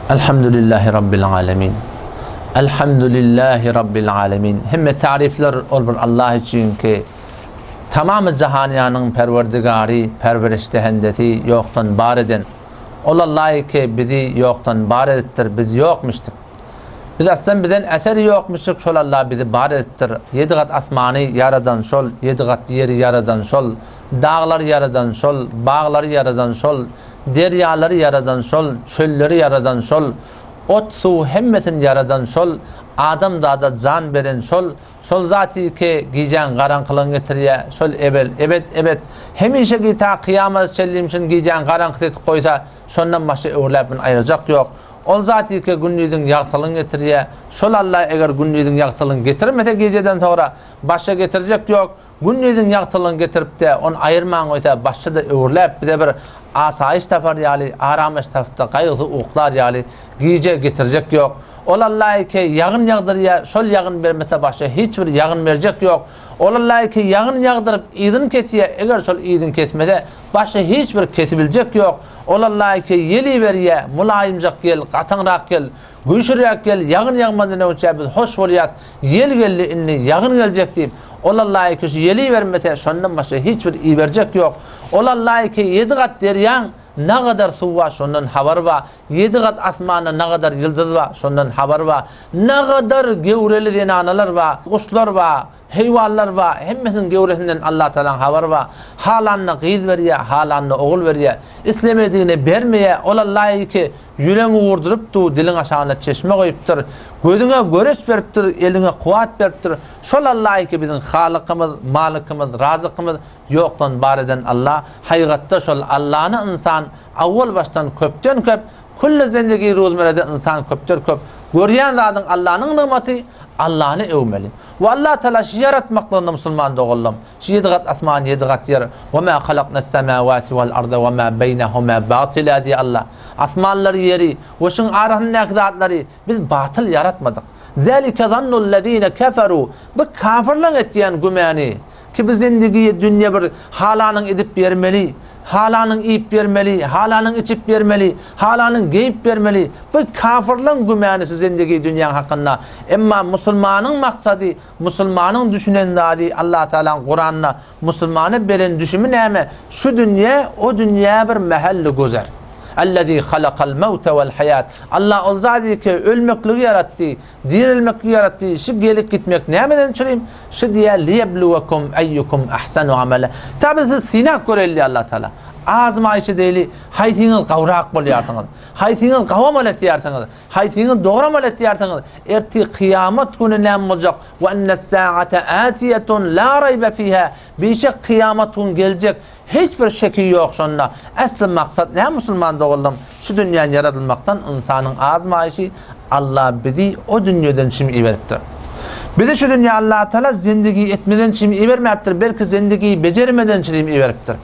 Elhamdülillahi Rabbil alemin. Elhamdülillahi Rabbil alemin. Hemme taryflar ol bir Allah üçin ki, tamamy jahanyanyň Perwerdigary, perwerişdehendesi, ýokdan bar eden. Ol Allah ki, bizi ýokdan bar edipdir, biz ýokmuşdyk. Biz aslan bizden eser ýokmuşdyk, şol Allah bizi bar edipdir. Ýedi gat asmany ýaradan şol, ýedi gat ýeri ýaradan şol, daglary ýaradan şol, baglary ýaradan şol, Derýalary ýaradan şol, çölleri ýaradan şol, ot, suw hemmesini ýaradan şol, adamzada jan beren şol, şol zaty ki gijäň garaňkylygyny getirýä, şol ebel, ebet, ebet, hemişeki ta kyýamata çenlimşin gijäň garaňkysy etip goýsa, şondan başga öwürläp muny aýyrjak ýok. Ol zaty ki gündiziň ýagtylygyny getirýä, şol Alla eger gündiziň ýagtylygyny getirmese gijeden soňra, başga getirjek ýok. Gündiziň ýagtylygyny getirip-de, ony aýyrman goýsa, başda-da öwrüläp, bize bir asaýyş tapar ýaly, aramyş tapyp-da, gaýgysyz uklar ýaly gije getirjek ýok. Ol Allaýy ki, ýagyn ýagdyrýar, şol ýagyn bermese başga hiç bir ýagyn berjek ýok. Ol Allaýy ki, ýagyn ýagdyryp, yzyny kesýär, eger şol yzyny kesmese, başga hiç bir kesibiljek ýok. Ol Allaýy ki, ýel iberýär, mylaýymjak ýel, gataňrak ýel, Güýçliräk ýel, ýagyn ýagmazdan öňçä biz hoş bolýas, ýel geldi, indi ýagyn geljek diýip, ol Allaýy ki şu ýeli ibermese, şondan başga hiç bir iberjek ýok. Ol Allaýy ki ýedi gat derýaň nagadar suw bar, şondan habary bar, ýedi gat asmanda nagadar ýyldyz bar, şondan habary bar, nagadar gewreli zenanalar bar, guşlar bar, Heýwanlar bar, hemmesiniň göwresinden Allatagalaň habary bar. Halanyna gyz berýär, halanyna ogul berýär. Islemedigine bermeýär. Ol Allaýy ki, ýüregiňi urduryp dur, diliň aşagyna çeşme goýupdyr. Gözüňe görüş beripdir, eliňe kuwwat beripdir. Şol Allaýy ki, biziň Halykymyz, Malykymyz, Razykymyz, ýokdan bar eden Alla. Haýygatda şol Allany ynsan awwal başdan köpden köp Külli zendegi ruzmerede ynsan köpder köp görýän zadyň Allanyň nygmaty Allany öwmeli. We Allah Taala şu ýaratmaklygynda musulman doganlam şu ýedi gat asman ýedi gat ýer we ma halaknas semawati wal arda we ma beýnehuma batyla diýýär Allah. Asmanlary ýeri we şuň arasyndaky zatlary biz batyl ýaratmadyk. Zalike zannullezine keferu bu kafirleň etýän gümäni. Ki bu zendigiýe dünýe bir halanyň edip ýermeli, halanyň iýip ýermeli, halanyň içip ýermeli, halanyň geýip ýermeli. Bu kafyrlaň gümänisi zendigi dünýäň hakynda. Emma musulmanyň maksady, musulmanyň düşünen zady Allatagalaň Kuranda musulmana beren düşümi näme? Şu dünýe o dünýä bir mähelli güzer. Ellezî halakal mewte vel haýat. Allah ol zady ki ölmekligi ýaratdy, Direlmekligi ýaratdy, şu gelip gitmek nämeden çürim? Şu diýýär, Liýebluwekum eýýukum ahsanu amala. Ta biz sizi synap göreli diýýär Allah Taala. Azmaýyş edeli, haýsyňyz gowrak bolýarsyňyz? Haýsyňyz gowy amal etýärsiňiz? Haýsyňyz dogry amal etýärsiňiz? Ertir kyýamat güni näme boljak? Ve ennes-saate atiýetun la raýbe fiha. Bişek kyýamat gün geljek. Hiç bir şeki ýok şonda. Esli maksat näme musulman doganlarym? Şu dünýäni ýaradylmakdan ynsanyň azmaýşy Allah bizi o dünýeden çim iberipdir. Bizi şu dünýä Allatagala zindigi etmeden çim ibermäpdir, belki zindigi bejermeden çirim iberipdir.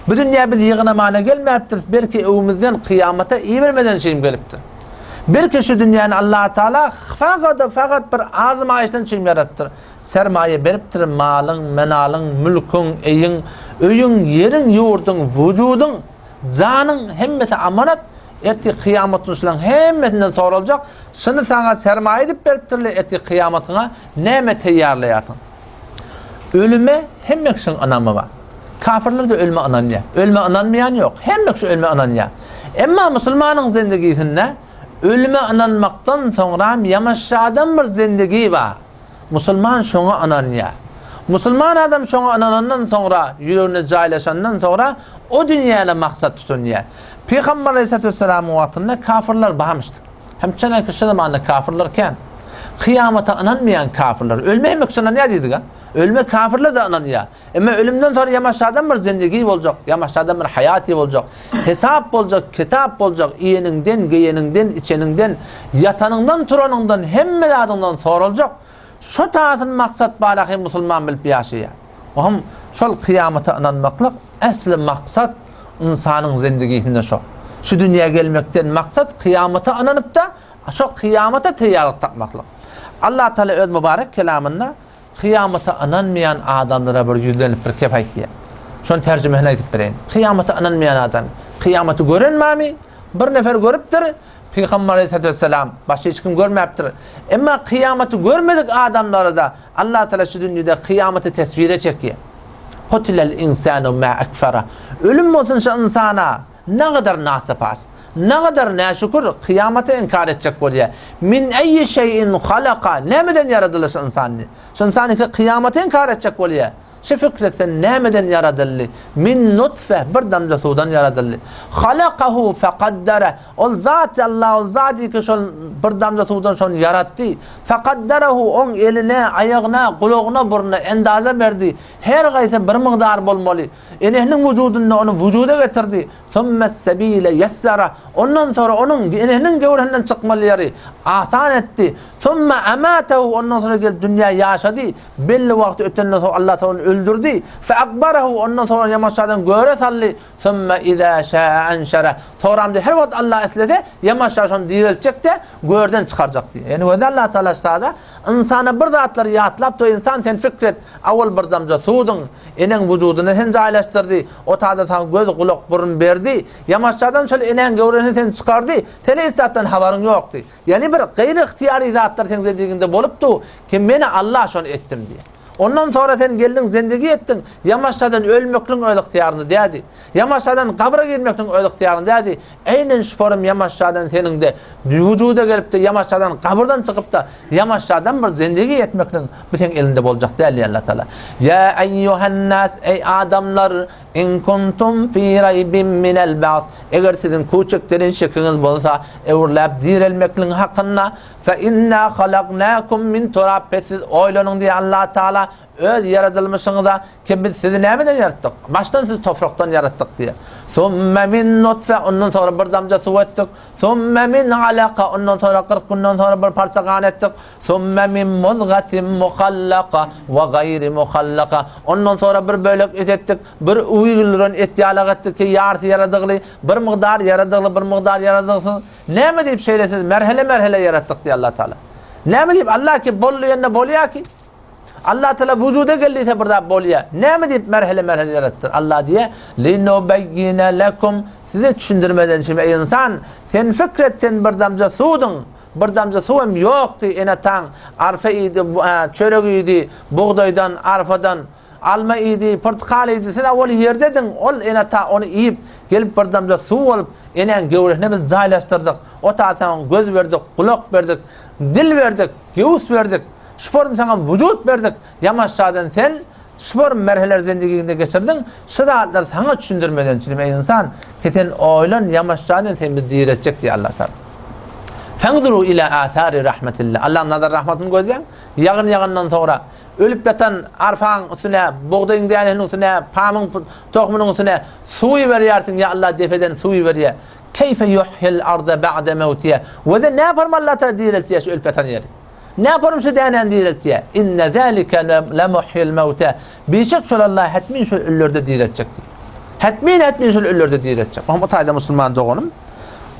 Bu dünýä bizi ýygnamana gelmäpdiris, belki öwümizden kyýamata ibermeden çirim gelipdir. Belki şu dünýäni Allatagala fagada fagat bir azmaýyşdan çirim ýaradypdyr. Sermaýa beripdir malyň, menalyň, mülküň, eýiň, öýüň, ýeriň, ýurduň, wujudyň, janyň hemmesi amanat, ertir kyýamat gün şulaň hemmesinden soraljak, şuny saňa sermaýa edip beripdirler, ertir kyýamatyňa näme teýýarlaýarsyň? Ölüme hemme kişiň ynamy bar. Kafirler-de ölüme ynanýar. Ölüme ynanmaýan ýok. Hemme kişi ölüme ynanýar. Emma musulmanyň zendigisinde ölüme ynanmakdan soňram ýamaşjadan bir zendigi bar. Musulman şoňa ynanýar. Musulman adam şoňa ynanandan soňra, ýüregine jaýlaşandan soňra o dünýäni maksat tutunýar. Pygamber aleyhissalatu vesselamyň wagtynda kafirler barmyşdyr. Hem çeneki şu zamanda kafirler kän. Kyýamata ynanmaýan kafirler. Ölme hemme kişi ynanýar diýdik-a. Ölme kafirler-de ynanýar. Emma ölümden soňra ýamaşadan bir zindigi boljak, ýamaşadan bir haýaty boljak, hesap boljak, kitap boljak, iýeniňden, geýeniňden, içeniňden, ýatanyňdan, turanyňdan, hemme zadyňdan soraljak. Şo tasyn maksat bar ahy musulman bilip ýaşaýar. Ohm şol kyýamata ynanmaklyk äsli maksat ynsanyň zindigisinde şo. Şu dünýä gelmekden maksat kyýamata ynanypda şo kyýamata teýýarlyk tapmaklyk. Allah Taala öz mübarek kelamynda Kyýamata ynanmaýan adamlara bir ýüzlenip bir kep aýtýar. Şonuň terjimesini aýdyp bereýin. Kyýamata ynanmaýan adam. Kyýamaty gören barmy? Bir nefer görüpdir. Pygamber aleyhissalatu vesselam, başga hiç kim görmäpdir. Emma kyýamaty görmedik adamlara-da Allah Teala şu dünýede kyýamaty teswire çekýär. Kutilel insanu ma ekfara. Ölüm bolsun şu ynsana, nagadar nasypas, nagadar näşükür kyýamaty inkar etjek bolýar. Min eýyi şeýin halaka, nämeden ýaradyldy şu ynsan diýip. Şu ynsan iki kyýamaty inkar etjek bolýar. Şu fikret sen nämeden ýaradyldy? Min nutfe, bir damja suwdan ýaradyldy. Halakahu fekaddere, ol zat Allah ol zat ki şol bir damja suwdan şony ýaratdy. Fekadderahu, oň eline, aýagyna, gulagyna, burnuna endaza berdi. Her gaýsy bir mygdar bolmaly. Enesiniň wujudynda ony wujuda getirdi. Summes-sebile ýessara, ondan soňra onuň enesiniň göwresinden çykmaly ýeri asan etdi. Summe amatehu, ondan soňra gelip dünýä ýaşady. Belli wagty ötenden soň Allah Tagala ony öldürdi. Feakbarahu, ondan soňra ýamaşjadan göre saldy. Summe izâ şâe enşereh, soňramda her wagt Allah islese, ýamaşja şony direltjek-de, görden çykarjak diýýär. Ýagny gözi Allah Tagala şada ynsana bir zatlary ýatlap dur, ynsan sen pikir et, awal bir damja suwduň, eneň wujudyna seni jaýlaşdyrdy, o taýda saňa göz, gulak, burun berdi, ýamaşjadan şol enäň göwresini seni çykardy, sen hiç zatdan habaryň ýokdy. Ýagny bir gaýry ygtyýary zatlar seň zendigiňde bolupdy, ki meni Allah şony etdim diýýär. Ondan soňra sen geldiň zendigi etdiň, ýamaşjadan ölmekligiň öz ygtyýarynda däldi. Ýamaşjadan gabra girmekligiň öz ygtyýarynda däldi. Eýnen şu forum ýamaşjadan seniňde wujuda gelipdi, ýamaşjadan gabyrdan çykypda, ýamaşjadan bir zendigi etmekligiň bu seň elinde boljak däl diýýär Allah Taala. Ýa eýýuhannas, eý adamlar, in kuntum fi raýbin minel ba'th, eger siziň kuçekdelen şekiňiz bolsa, öwürläp direlmekligiň hakynda, fe inna halaknakum min turab, pes siz oýlanyň diýýär Allah Taala, öz ýaradylmyşyňyza, ki biz sizi nämeden ýaratdyk? Başdan sizi toprakdan ýaratdyk diýýär. Summe min nutfe, ondan soňra bir damja suw etdik. Summe min alaka, ondan soňra 40 günden soňra bir parça gan etdik. Summe min muzgatin muhallaka we gaýri muhallaka, ondan soňra bir bölek et etdik, bir üwügildiren et ýalak etdik ki, ýarysy ýaradygly, bir mygdar ýaradygly, bir mygdar ýaradygsyz. Näme diýip şeýle sizi merhele-merhele ýaratdyk diýýär Allah Taala. Näme diýip Allah ki boldy ýende bolýar ki? Allah Teala wujuda geldi diýse bir zat bolýar. Näme diýip merhele-merhele ýaratdyr? Allah diýýär, Linubeyyine lekum, size düşündirmeden çim eý ynsan, sen fikr et sen bir damja suwduň, bir damja suw hem ýokdy, ene-ataň arpa iýdi, çörek iýdi, bugdaýdan, arpadan, alma iýdi, pyrtykal iýdi, sen owal ýerdediň, ol ene-ata ony iýip, gelip bir damja suw bolup, enäň göwresine biz jaýlaşdyrdyk, o ta saňa göz berdik, gulak berdik, dil berdik, göwüs berdik, Şu form saňa wujud berdik, ýamaşjadan sen şu form merheler zendigiňde geçirdiň, şu zatlar saňa düşündirmeden çilim eý ynsan, ki sen oýlan ýamaşjadan sen bizi diretjek diýýär Allah Taala. Fenzuru ila athari rahmetillah. Allahyň nazar rahmatyny gözläň. Ýagyn ýagandan soňra ölüp ýatan arpaň üstüne, bugdaýyň dänesiniň üstüne, pamyň tohumynyň üstüne suw iberýärsiň, ýa Allah depeden suw iberýär. Keýfe yuhyil arda ba'de mewtiha. We-de näform Allah Taala direltýär şu ölüp ýatan ýeri. Näparum şu dänäni direltýär? Inne zalike lemuhyil mewte. Bişek şol Allah hetmin şol ölülerde direltjek diýýär. Hetmin hetmin şol ölülerde direltjek. Oňa taýda musulman doganym,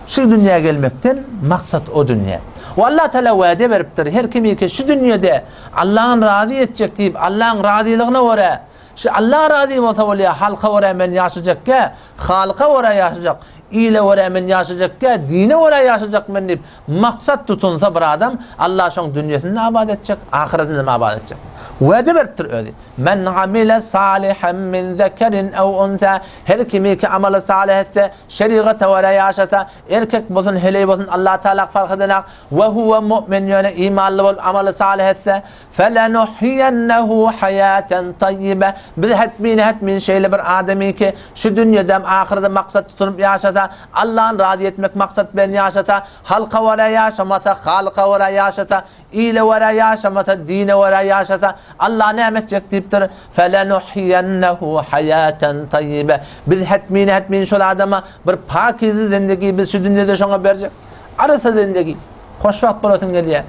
şu dünýä gelmekden maksat o dünýä. We Allah Teala wade beripdir. Her kim ki şu dünýede Allah'yn razy etjek diýip, Allah'yn razylygyna görä Şu Alla razy bolsa bolýa, halka görä men ýaşajakgä, Halyka görä ýaşajak, ile görä men ýaşajakgä, dine görä ýaşajak men diýip, maksat tutunsa bir adam, Alla şoň dünýesini-de abat etjek, ahyretini-de abat etjek. Wede beripdir özi. Men amile salihan min zekerin ew unsa, her kimi ki amaly salyh etse, şerigata görä ýaşasa, erkek bolsun, heleý bolsun, Alla Tagala fark edenak, we huwe mu'min ýöne imanly bolup amaly salyh etse, Felenuhyiyennehu hayaten tayyibe, Biz hetmin-hetmin şeýle bir adamy ki, şu dünýedem, ahyrede maksat tutunyp ýaşasa, Allany razy etmek maksat bilen ýaşasa, halka görä ýaşamasa, Halyka görä ýaşasa, ile görä ýaşamasa, dine görä ýaşasa, Alla näme etjek diýipdir? Felenuhyiyennehu hayaten tayyibe, Biz hetmin-hetmin şol adama bir pakize zindegi biz şu dünýede şoňa berjek. Arassa zindegi. Hoşwagt bolasyň gelýär.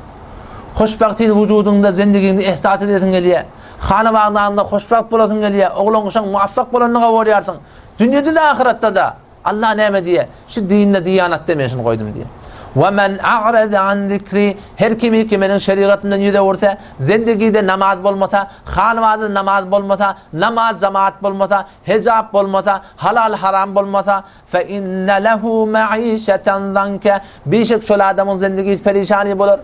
Hoşbagtyny wujudyňda, zendigiňde ehsas edesiň gelýär. Hana-bagdaňda hoşwagt bolasyň gelýär. Oglan-uşaň muwaffak bolanyna bolýarsyň. Dünýede-de, ahyratda-da. Allah näme diýýär? Şu dinde, diýanatda men şuny goýdum diýýär. Ve men a'rada an zikri her kimi ki meniň şerigatymdan ýüz öwürse, zendigide namaz bolmasa, hanwada namaz bolmasa, namaz jamaat bolmasa, hejap bolmasa, halal haram bolmasa, fe inne lehu maişeten zanke bişek şol adamyň zendigisi perişany bolar.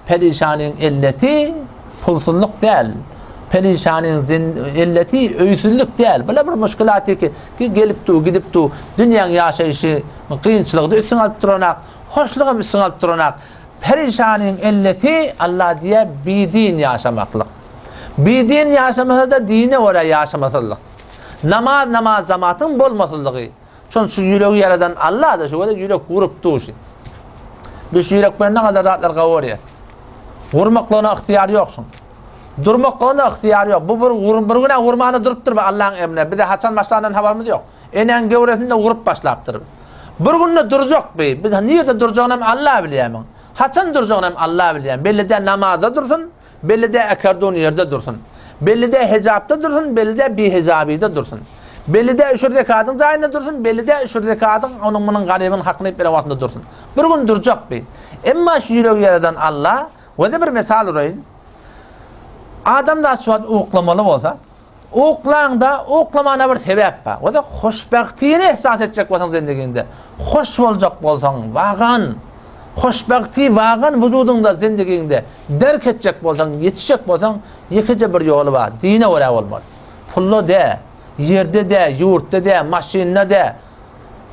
Perişanyň illeti pulsuzlyk däl. Perişanyň illeti öýsüzlik däl. Bula bir muşkulaty ki, ki gelip dur, gidip dur. Dünýäň ýaşaýşy kynçylygy-da üstüňe alyp duranak, hoşlugam üstüňe alyp duranak. Perişanyň illeti Allah diýýär, bidin ýaşamaklyk. Bidin ýaşamasa-da dine görä ýaşamasyzlyk. Namaz, namaz jamatyň bolmasyzlygy. Şol şu ýüregi ýaradan Allah-da şu gezek ýürek gurup dur şu. Biz şu ýürek bilen ne kadar zatlar gowurýas. Gurmaklygyna ygtyýar ýok şuň. Durmaklygyna ygtyýar ýok. Bu bir bir günä gurmana durupdyr bu Allaň emrine. Bize haçan başlandan habarymyz ýok. Enäň göwresinde gurup başlapdyr. Bir günde durjak bi. Biz nirde durjagyny hem Allah bilýär muň. Haçan durjagyny hem Allah bilýär. Belli däl namazda dursun. Belli-dä ekerdun ýerde dursun. Belli-dä hejapda dursun, belli-dä bihejabyda dursun. Belli-dä üşür zekadyň jaýynda dursun, belli-dä üşür zekadyň onuň-munuň garybyň hakyny iýip beren wagtynda dursun. Bir gün durjak bi. Emma şu ýüregi ýaradan Alla, wede bir mysal uraýyn. Adamzat şu wagt uklamaly bolsa, Uklaňda, uklamana bir sebäp bar. O-da hoşbagtyny ehsas etjek bolsaň zendigiňde, hoş boljak bolsaň, wagan, hoşbagty wagan wujudyňda, zendigiňde derk etjek bolsaň, ýetişjek bolsaň, ýekeje bir ýoly bar, dine görä bolmaly. Pulda dä, ýerde dä, ýurtda dä, maşynda dä.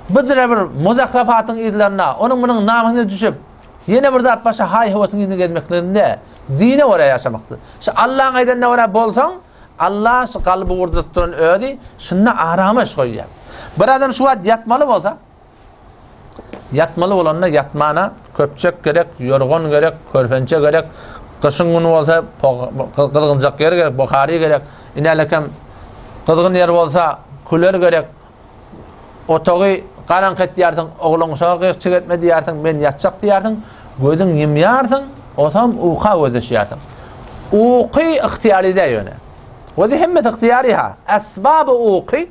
Bizre bir muzakrafatyň yzlaryna, onuň-munuň namysyna düşüp, ýene bir zat başga haý-höwesiň yzyna gezmekliginde, dine görä ýaşamakdyr. Şu Allaň aýdanyna görä bolsaň, Allah şu kalby gurduryp duran özi şunda aramyş goýýar. Bir adam şu wagt ýatmaly bolsa, ýatmaly bolanda ýatmana köpçek gerek, ýorgan gerek, körpençe gerek, gyşyň güni bolsa gyzgynjak ýer gerek, buhary gerek, inälekem gyzgyn ýer bolsa küler gerek, Otagy garaňky etýärsiň, ogluň şoňa gyk-çyk etme diýýärsiň, men ýatjak diýýärsiň, gözüň ýumýarsyň, osam uka gözleşýärsiň. Uky ygtyýary däl ýöne. Özi hemmesi ygtyýary-ha. Esbaby uky,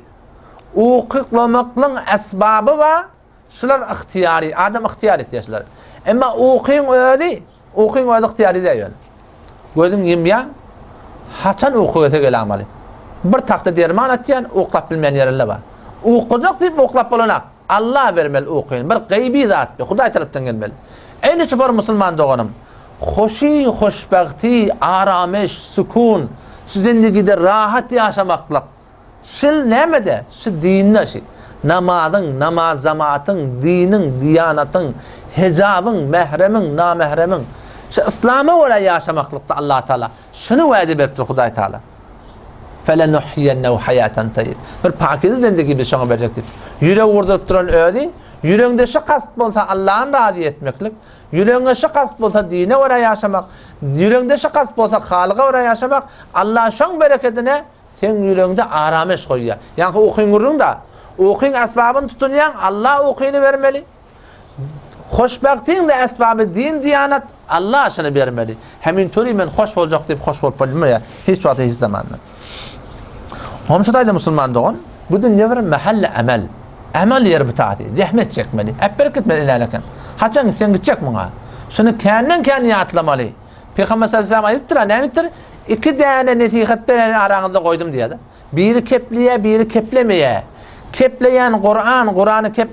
ukyklamaklygyň esbaby bar, Şular ygtyýary, adam ygtyýar etýär şulary. Emma ukyň özi, ukyň özi ygtyýary däl ýöne. Gözüň ýumýaň, haçan uky gelse gelamaly. Bir tagta derman atýan, uklap bilmeýän ýerinde bar. Ukujak diýip uklap bolanak. Allah bermeli ukyny. Bir gaýby zat bu, Hudaý tarapdan gelmeli. Eý niçipor musulman doganym, hoşy, hoşbagty, aramyş, sukun, şu zendigide rahat ýaşamaklyk, Şil nämede? Şu dinde şi. Namazyň, namaz-jamatyň, diniň, diýanatyň, hejabyň, mähremiň, namähremiň. Şu yslama görä ýaşamaklykda Allatagala şuny wada beripdir Hudaý Tagala. Felenuhyiyennehu haýatan taýýib. Bir pakize zendegi biz şoňa berjek diýip. Ýürek urduryp duran özi, ýüregiňde şu kast bolsa Allany razy etmeklik, ýüregiňe şu kast bolsa dine görä ýaşamak, ýüregiňde şu kast bolsa Halyga görä ýaşamak, Alla şoň berekedine Seň ýüregiňde arameş goýýar. Ýaňky ukyň gürrüň-da. Ukyň esbabyny tutunýaň, Alla ukyny bermeli. Hoşbagtyň-da esbaby din-diýanat, Alla şuny bermeli. Hemin töri men hoş boljak diýip hoş bolup bolmaýar. Hiç wagtda hiç zamanda. Goňşy taýda musulman dogan, bu dünýe bir mähelle emel. Emel ýeri bu taýda. Zähmet çekmeli. Äpberip gitmeli inäleken. Haçan gitseň gitjek muňa. Şuny känden-kän ýatlamaly. Pygamber sallallahu aleyhi ve sellem aýdypdyr, näme diýipdir? Iki däne nesihat bereni araňyzda goýdum diýýär. Biri kepleýär, biri keplemeýär. Kepleýän Kuran, Kurany kep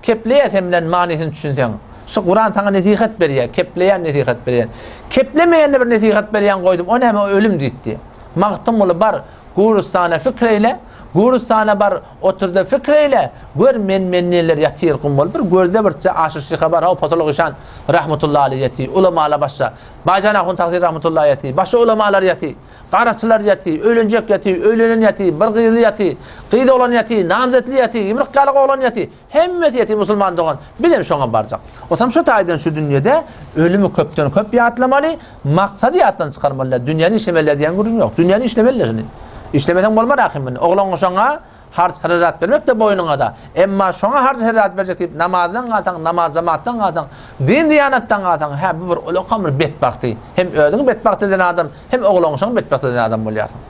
kepleýär sen bilen manysyny düşünseň. Şu Kuran saňa nesihat berýär, kepleýän nesihat berýän. Keplemeýände bir nesihat berýän goýdum, o näme, o ölüm diýdi. Magtymguly bar, Gurustana fikr eýle, Gurustana bar, otur-da fikr eýle, gör men-men neler ýatyr gum bolup, bir gözde birçe Aşyr şyha bar, haw Posalok işan rahmetullahi aleýh ýatyr, ulamalar başda, Baýjan ahun tagsyr rahmetullahi ýatyr, başga ulamalar ýatyr, garaçylar ýatyr, öýlenjek ýatyr, öýlenen ýatyr, bir gyzly ýatyr, gyz oglan ýatyr, namzetli ýatyr, ýumruk ýalyk oglan ýatyr, Hemmesi ýetim musulman dogan, bizem şoňa barjak. Otam şu taýdan şu dünýede ölümi köpden köp ýatlamaly, maksady ýatdan çykarmaly däl. Dünýäni işlemeli diýen gürrüň ýok. Dünýäni işlemeli şuny. Işlemeseň bolmar ahym muny. Oglan şoňa harç harajat bermek de boýnuňada. Emma şoňa harç harajat berjek diýip namazdan galsaň, namaz jamatdan galsaň, din diýanatdan galsaň, hä bu bir ulakam bir betbagty. Hem özüňi betbagt eden adam, hem oglan-uşagyňy betbagt eden adam bolýarsyň.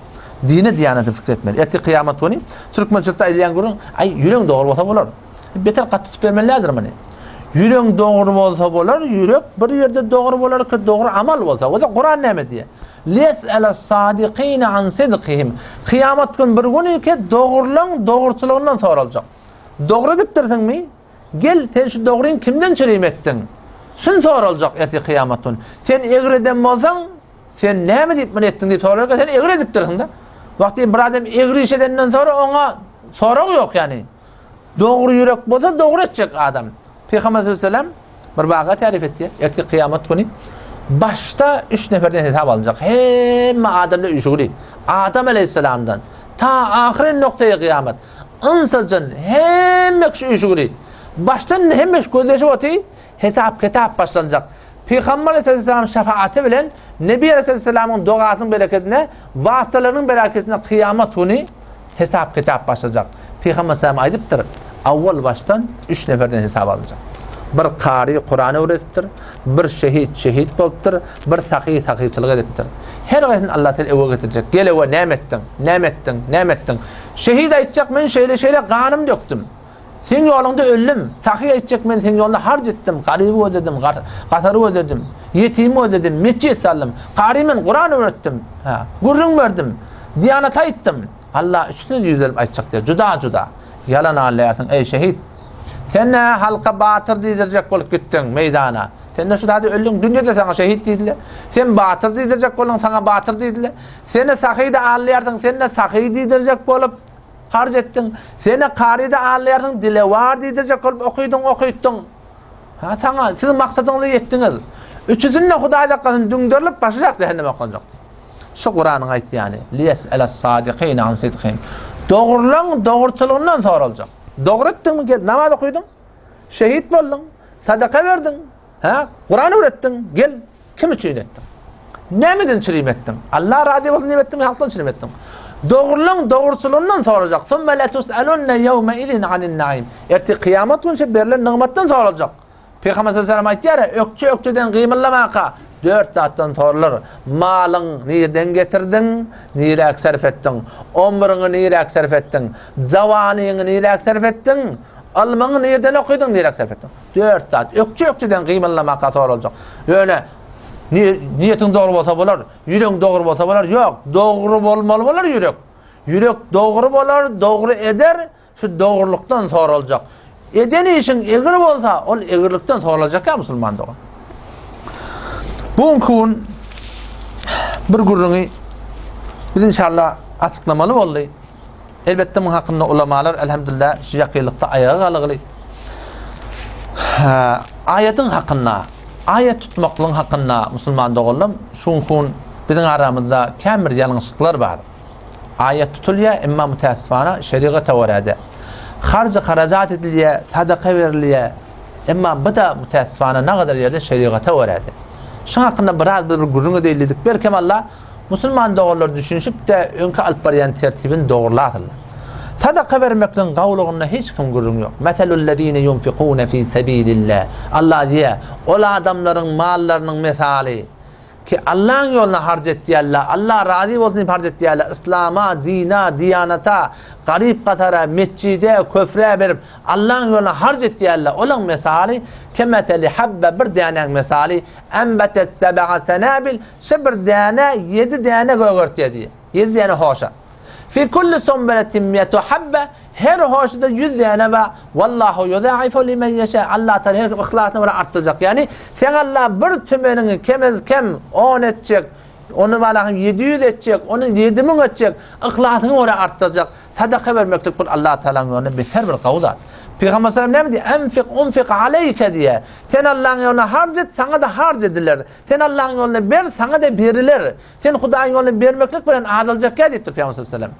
Dine diýanete pikir etmeli. Ertir kyýamat güni türkmençilikde aýdylýan gürrüň, aý, ýüregiň dogry bolsa bolar. Beter gaty tutup bermeli däldir muny. Ýüregiň dogry bolsa bolar, ýürek bir ýerde dogry bolar ki, dogry amal bolsa. O-da Kuran näme diýýär? Liyes'eles sadikine an sidkihim. Kyýamat gün bir güni ki, dogrulyň dogruçylygyndan soraljak. Dogry edipdirsiňmi? Gel, sen şu dogryň kimden çürim etdiň? Şuny soraljak ertir kyýamat gün. Sen egri eden bolsaň, sen näme diýip muny etdiň diýip sorarka, sen egri edipdirsiň-de. Wagty bir adam egri iş edenden sonra oňa sorag ýok ýani. Dogry ýürek bolsa dogry etjek adam. Pygamber sallallahu aleyhi ve sellem bir waka tarif etdi. Ertir kıyamet günü başda üç neferden hesap alynacak. Hemme adamlar üşügüli. Adam aleyhisselamdan ta ahyr noktaya kıyamet. Ynsajan hemme kişi üşügüli. Başdan hemme kişi gözleşip oty hesap kitap başlanacak. Pygamber aleyhisselam şefaati bilen Nebi aleyhisselamın dogasynyň berekedine, vasıtalarynyň bereketine kıyamet günü hesap-kitap başlajak. Pygamber aleyhisselam aýdypdyr, Awwal başdan üç neferden hesap alynjak. Bir kary Kurany öwredipdir, bir şehit şehit bolupdyr, bir sahy sahyçylyk edipdir. Her gaýsyny Allah Teala öwe getirjek. Gel öwe näme etdiň? Näme etdiň? Näme etdiň? Şehit aýtjak, men şeýle-şeýle ganym dökdüm. Seň ýoluňda öldüm. Sahy aýtjak, men seň ýolunda harç etdim, garyby gözledim, gasary gözledim, ýetimi gözledim, metjit saldym. Kary men Kuran öwretdim, ha, gürrüň berdim, diýanat aýtdym. Allah üçüsine ýüzlenip aýtjak diýer. Juda-juda. Ýalan alýarsyň, eý şehit. Sen-ä halka batyr diýdirjek bolup gitdiň meýdana. Sen-de şu zady öldüň, dünýede saňa şehit diýdiler. Sen batyr diýdirjek bolduň, saňa batyr diýdiler. Seni sahy-da alýarsyň, sen-de sahy diýdirjek bolup harç etdiň. Seni kary-da alýarsyň, dilewar diýdirjek bolup okydyň, okytdyň. Ha, saňa, siziň maksadyňyza ýetdiňiz. Üçüsini-de Hudaý saklasyn, düňderilip, başy jähenneme oklanjak. Şu Kuranyň aýtýany, Liýes'eles-sadiqine an sidqihim. Dogrulyň dogruçylygyndan soraljak. Dogry etdiňmi, gel, namaz okydyň, şehit bolduň, sadaka berdiň, ha, Kuran öwretdiň, gel, kim üçin etdiň? Nämeden çürim etdiň? Allah razy bolsun diýip etdiňmi, halkdan çürim etdiň? Dogrulyň dogruçylygyndan soraljak. Summa letus'alunne ýewme izin anin naim. Ertir kyýamat güni şu berlen nygmatdan soraljak. Pygamber sallallahu aleyhi ve sellem aýtýar, ökje-ökjeden gymyldamaka dört zatdan soralar. Malyň nirden getirdiň, niräk sarp etdiň? Ömrüňi niräk sarp etdiň? Jawanyňy niräk sarp etdiň? Ylmyňy nirden okydyň, niräk sarp etdiň? Dört zat. Ökje-ökjeden gymyldamaka soraljak. Ýöne niýetiň dogry bolsa bolar, ýüregiň dogry bolsa bolar. Ýok, dogry bolmaly bolar ýürek. Ýürek dogry bolar, dogry eder, Şu dogrulykdan soraljak. Eden işiň egri bolsa, ol egrilikden soraljak ýa musulman dogan. Bu günki gün bir gürrüňi biz inşallah açyklamaly boldy. Elbetde muň hakynda ulamalar elhamdülillah şu ýakynlykda aýaga galgyly. Aýatyň hakynda, aýat tutmaklygyň hakynda musulman doganlarym şu günki gün biziň aramyzda kän bir ýalňyşlyklar bar. Aýat tutulýar, emma mütäessifana şerigata görä däl. Harjy-harajat edilýär, sadaka berilýär, emma bu-da mütäessifana nagadar ýerde şerigata görä däl. Şuň hakynda biraz biz bir gürrüň edeýli diýdik. Belkem Allah musulman doganlar düşünişip-de öňki alyp barýan tertibini dogrulasynlar. Sadaka bermekligiň gawulygynda hiç kim gürrüň ýok. Meselullezine ýunfikune fi sebilillah. Allah diýýär, ol adamlaryň mallarynyň mesaly, Ki Allaň ýoluna harç etýärler, Allah razy bolsun diýip harç etýärler, yslama, dina, diýanata, garyp-gasara, metjide, köprä berip, Allaň ýoluna harç etýärler, olaň mesaly, kemeseli habbe bir dänäň mesaly, enbetet seb'a senabil, şe bir däne ýedi däne gögertýär diýýär, ýedi däne hoşa. Fi kulli sunbeletin mi'etu habbe, her hoşada 100 däne bar. Wallahu yudaifu limen ýeşe, Allah Taala her kim yhlasyna görä artdyrjak. Ýagny seň Allah bir tümeniňi kem-ez-kem 10 etjek, ony balagyň 700 etjek, ony 7000 etjek, yhlasyňa görä artdyrjak. Sadaka bermeklik bir Allah Taalanyň ýolunda beter bir gowy zat. Pygamber sallam näme diýýär? Enfik unfik aleýke diýýär. Sen Allahyň ýolunda harç et, saňa-da harç ediler. Sen Allahyň ýolunda ber, saňa-da beriler. Sen Hudaýyň ýoluna bermeklik bilen azaljakýa diýipdir Pygamber sallallahu aleyhi ve sellem.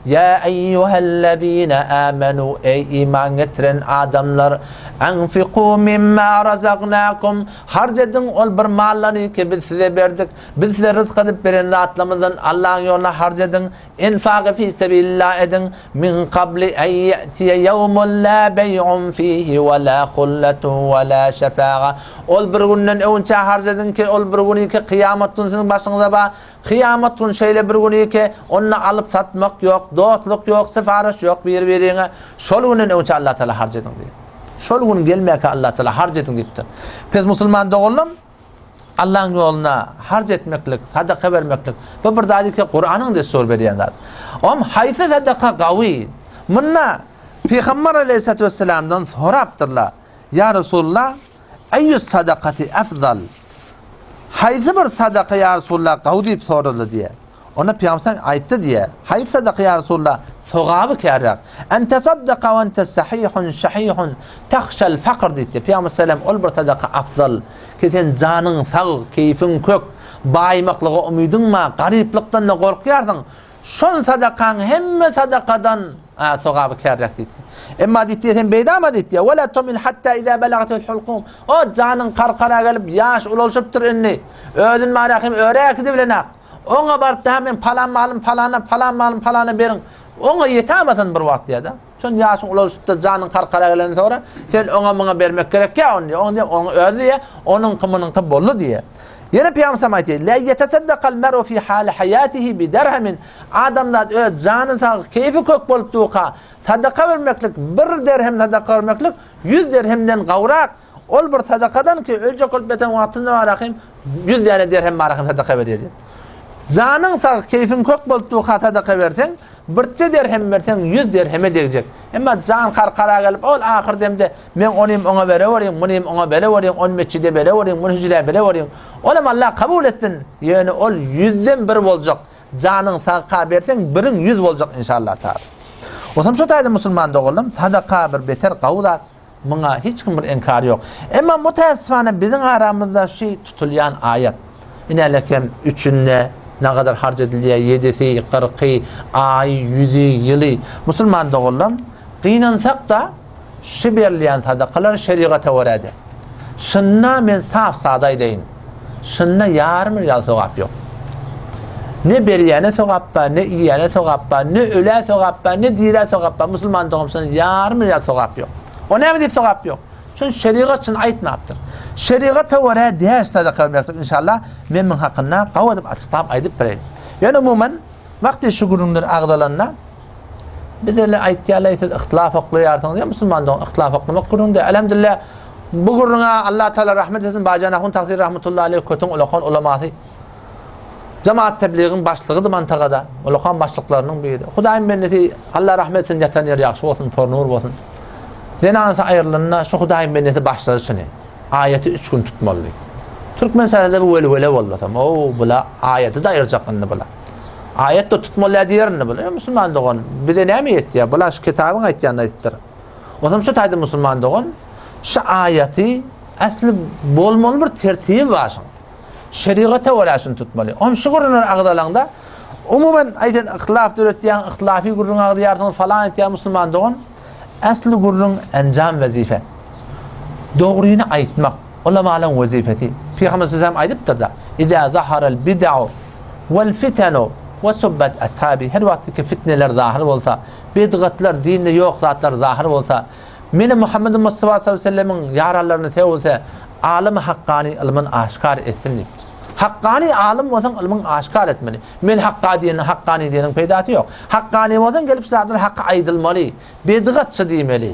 Ýa eýýuhellezine amenu eý iman getiren adamlar enfiku mimma razaknakum harç ediň ol bir mallary ki biz size berdik. Biz size ryzk edip beren zatlarymyzdan Allahyň ýoluna harç ediň. Infagy fi sebilillah ediň. Min kabli en ýe'tiye ýewmun la beý'un fihi we la hulletun we la şefa'a. Ol bir günden öňçä harç ediň ki, ol bir güni ki, kyýamat güni siziň başyňyza bar. Kyýamat güni şeýle bir güni ki, onda alyp-satmak ýok, dostluk ýok, syparyş ýok bir-biriňe. Şol günden öňçä Allah Tagala harç ediň diýýär. Şol gün gelmäkä Allah Taala harç ediň diýipdir. Pes musulman doganlarym, Allaň ýoluna harç etmeklik, sadaka bermeklik bu bir zat ki Kuranyň dessur berýän zat. Om haýsy sadaka gawy? Munda Pygamber aleyhissalatu vesselamdan sorapdyrlar. Ýa Resulullah, eýýus sadakati afzal? Haýsy bir sadaka ýa Resulullah gawy diýip soraldy diýe. Onda Pygamber aýtdy diýe, Haýsy sadaka ýa Resulullah sogaby kärräk? En tasaddaka we ente sahihun şahihun tahşal fakr diýdi. Pygamber sallam ol bir sadaka afzal ki sen janyň sag, keýfiň kök, baýmaklyga umydyň bar, garyplykdan-da gorkýarsyň. Şol sadakaň hemme sadakadan sogaby kärräk diýdi. Emma diýdi, sen beýdama diýdi. Ve la tumil hatta iza balagatil hulkum. O janyň karkara gelip ýaş ulalşypdyr indi. Özün barahim öre äkidi bilenak. Oňa baryp daha men palan malym palana, palan malym palana beriň. Oňa ýetämesin bir wagt diýýär-de. Şon ýaşyň ulalşypdyr, janyň karkara gelenden soňra sen oňa muňa bermek gerek ýa ony diýýär. Oň diýýär, onuň özi diýýär, onuňky munuňky boldy diýýär. Ýene Pygamber aýtýar, La ýetesaddakal mer'u fi hali haýatihi bi derhemin. Adamzat öz jany sag, keýfi kök bolup durka, sadaka bermeklik, bir derhem sadaka bermeklik 100 derhemden gowrak. Ol bir sadakadan ki, öljek bolup ýatan wagtynda barahym 100 däne derhem barahym sadaka berýär diýip. Janyň sag, keýfiň kök bolup durka sadaka berseň, birje derhem berseň 100 derheme degjek. Emma jan karkara gelip, ol ahyr demde men onym oňa berewerin, munym oňa berewerin, ony metjide berewerin, muny hüjrä berewerin. Olam Allah kabul etsin. Ýöne ol ýüzden bir boljak. Janyň sagka berseň, biriň ýüz boljak inşallah taala. Otam şo taýda musulman doganlarym, sadaka bir beter gawy zat. Muňa hiç kim bir inkary ýok. Emma mutäessifana biziň aramyzda şi tutulýan aýat. Inälekem üçünde nagadar harç edilýär, ýedisi, kyrky, aýy, ýüzi, ýyly. Musulman doganlarym, gynansak-da, şi berilýän sadakalar şerigata görä däl. Şunda men sap-sada aýdaýyn. Şunda ýarym rýal sogap ýok. Ne berýäne sogap bar, ne iýýäne sogap bar, ne ölä sogap bar, ne dirä sogap bar. Musulman doganym şunda ýarym rýal sogap ýok. O näme diýip sogap ýok? Çünki şerigat şuny aýtmapdyr. Şerigata görä däl sadaka bermeklik inşallah men muň hakynda gawy edip açyklap aýdyp bereýin. Ýöne umuman wagty şu gürrüňler agzalanda Biz ele aýtýarlar, siz yhtilaf oklaýarsyňyz. Ýa musulman dogan yhtilaf oklamak gürrüň däl. Elhamdülillah bu gürrüňe Allah Taala rahmet etsin. Bajan Ahun Taksir rahmetullahi aleyh kötüň ulakan ulamasy. Jemaat tebligiň başlygydy mantagada. Ulakan başlyklarynyň biri. Hudaýyň bendesi Allah rahmet etsin, ýatan ýeri ýagşy bolsun, por nur bolsun. Zenanysy aýrylanda şu Hudaýyň bendesi başlady şuny. Aýaty üç gün tutmaly. Türkmen sazda bu welwele bolmasam, o bula aýaty da aýyrjak indi bula. Aýat-da tutmaly däl diýerin bula. Ey musulman dogan, bize näme ýetýär? Bula şu kitabyň aýtýanyny aýdypdyr. Onsoň şu taýda musulman dogan, şu aýaty äsli bolmaly bir tertibi bar şuň. Şerigata görä şuny tutmaly. Oň şu gürrüňler agzalaňda, umuman aýdan yhtilaf döretýäň, yhtilafy gürrüň agzaýarsyň, falan etýäň musulman dogan, äsli gürrüň enjam wezife. Dogryny aýtmak ulamalaryň wezipesi. Pygamber sallallahu aýdypdyr-da, "Iza zaharal bid'u wal fitanu we subbat ashabi." Her wagt ki fitneler zahir bolsa, bidgatlar, dinde ýok zatlar zahir bolsa, meni Muhammed Mustafa sallallahu aleyhi ve sellemiň ýaranlaryny sewse, alym hakkany ylmyn aşkar etsin diýipdir. Hakkany alym bolsaň ylmyň aşkar etmeli. Men hakka diýeniň hakkany diýeniň peýdasy ýok. Hakkany bolsaň gelip zatlar haky aýdylmaly. Bedgatçy diýmeli.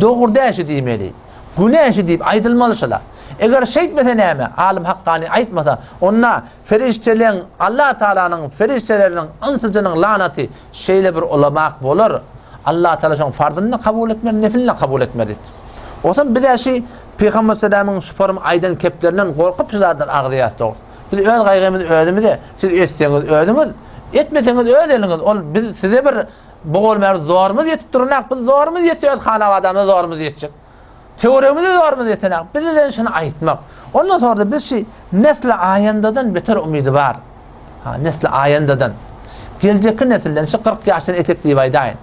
Dogry däl şu diýmeli. Günä şu diýip aýdylmaly şolar. Eger şeýtmese näme? Alym hakkany aýtmasa, onda perişdeleň, Allah Taalanyň perişdeleriniň, ynsyjynyň lanaty şeýle bir ulamak bolar. Allah Taala şoň farzyny-da kabul etmez, nefilini-de kabul etmez diýipdir. Onsoň biz-ä şi Pygamber salamyň şu forum aýdan keplerinden gorkup şu zatlary agzaýas dogry. Biz öz gaýgymyzy özümize, siz etseňiz özüňiz, etmeseňiz öz eliňiz. Ol biz size bir Bu bolmaýar zorumyz ýetip duranok, biz zorumyz ýetse öz hanabadamyza zorumyz ýetjek. Töweregimize zorumyz ýetenak. Biz bilen şuny aýtmak. Ondan sonra biz şu nesli aýandadan beter umydy bar. Ha, nesli aýandadan. Geljekki nesilden şu 40 ýaşdan etek diýip aýdaýyn.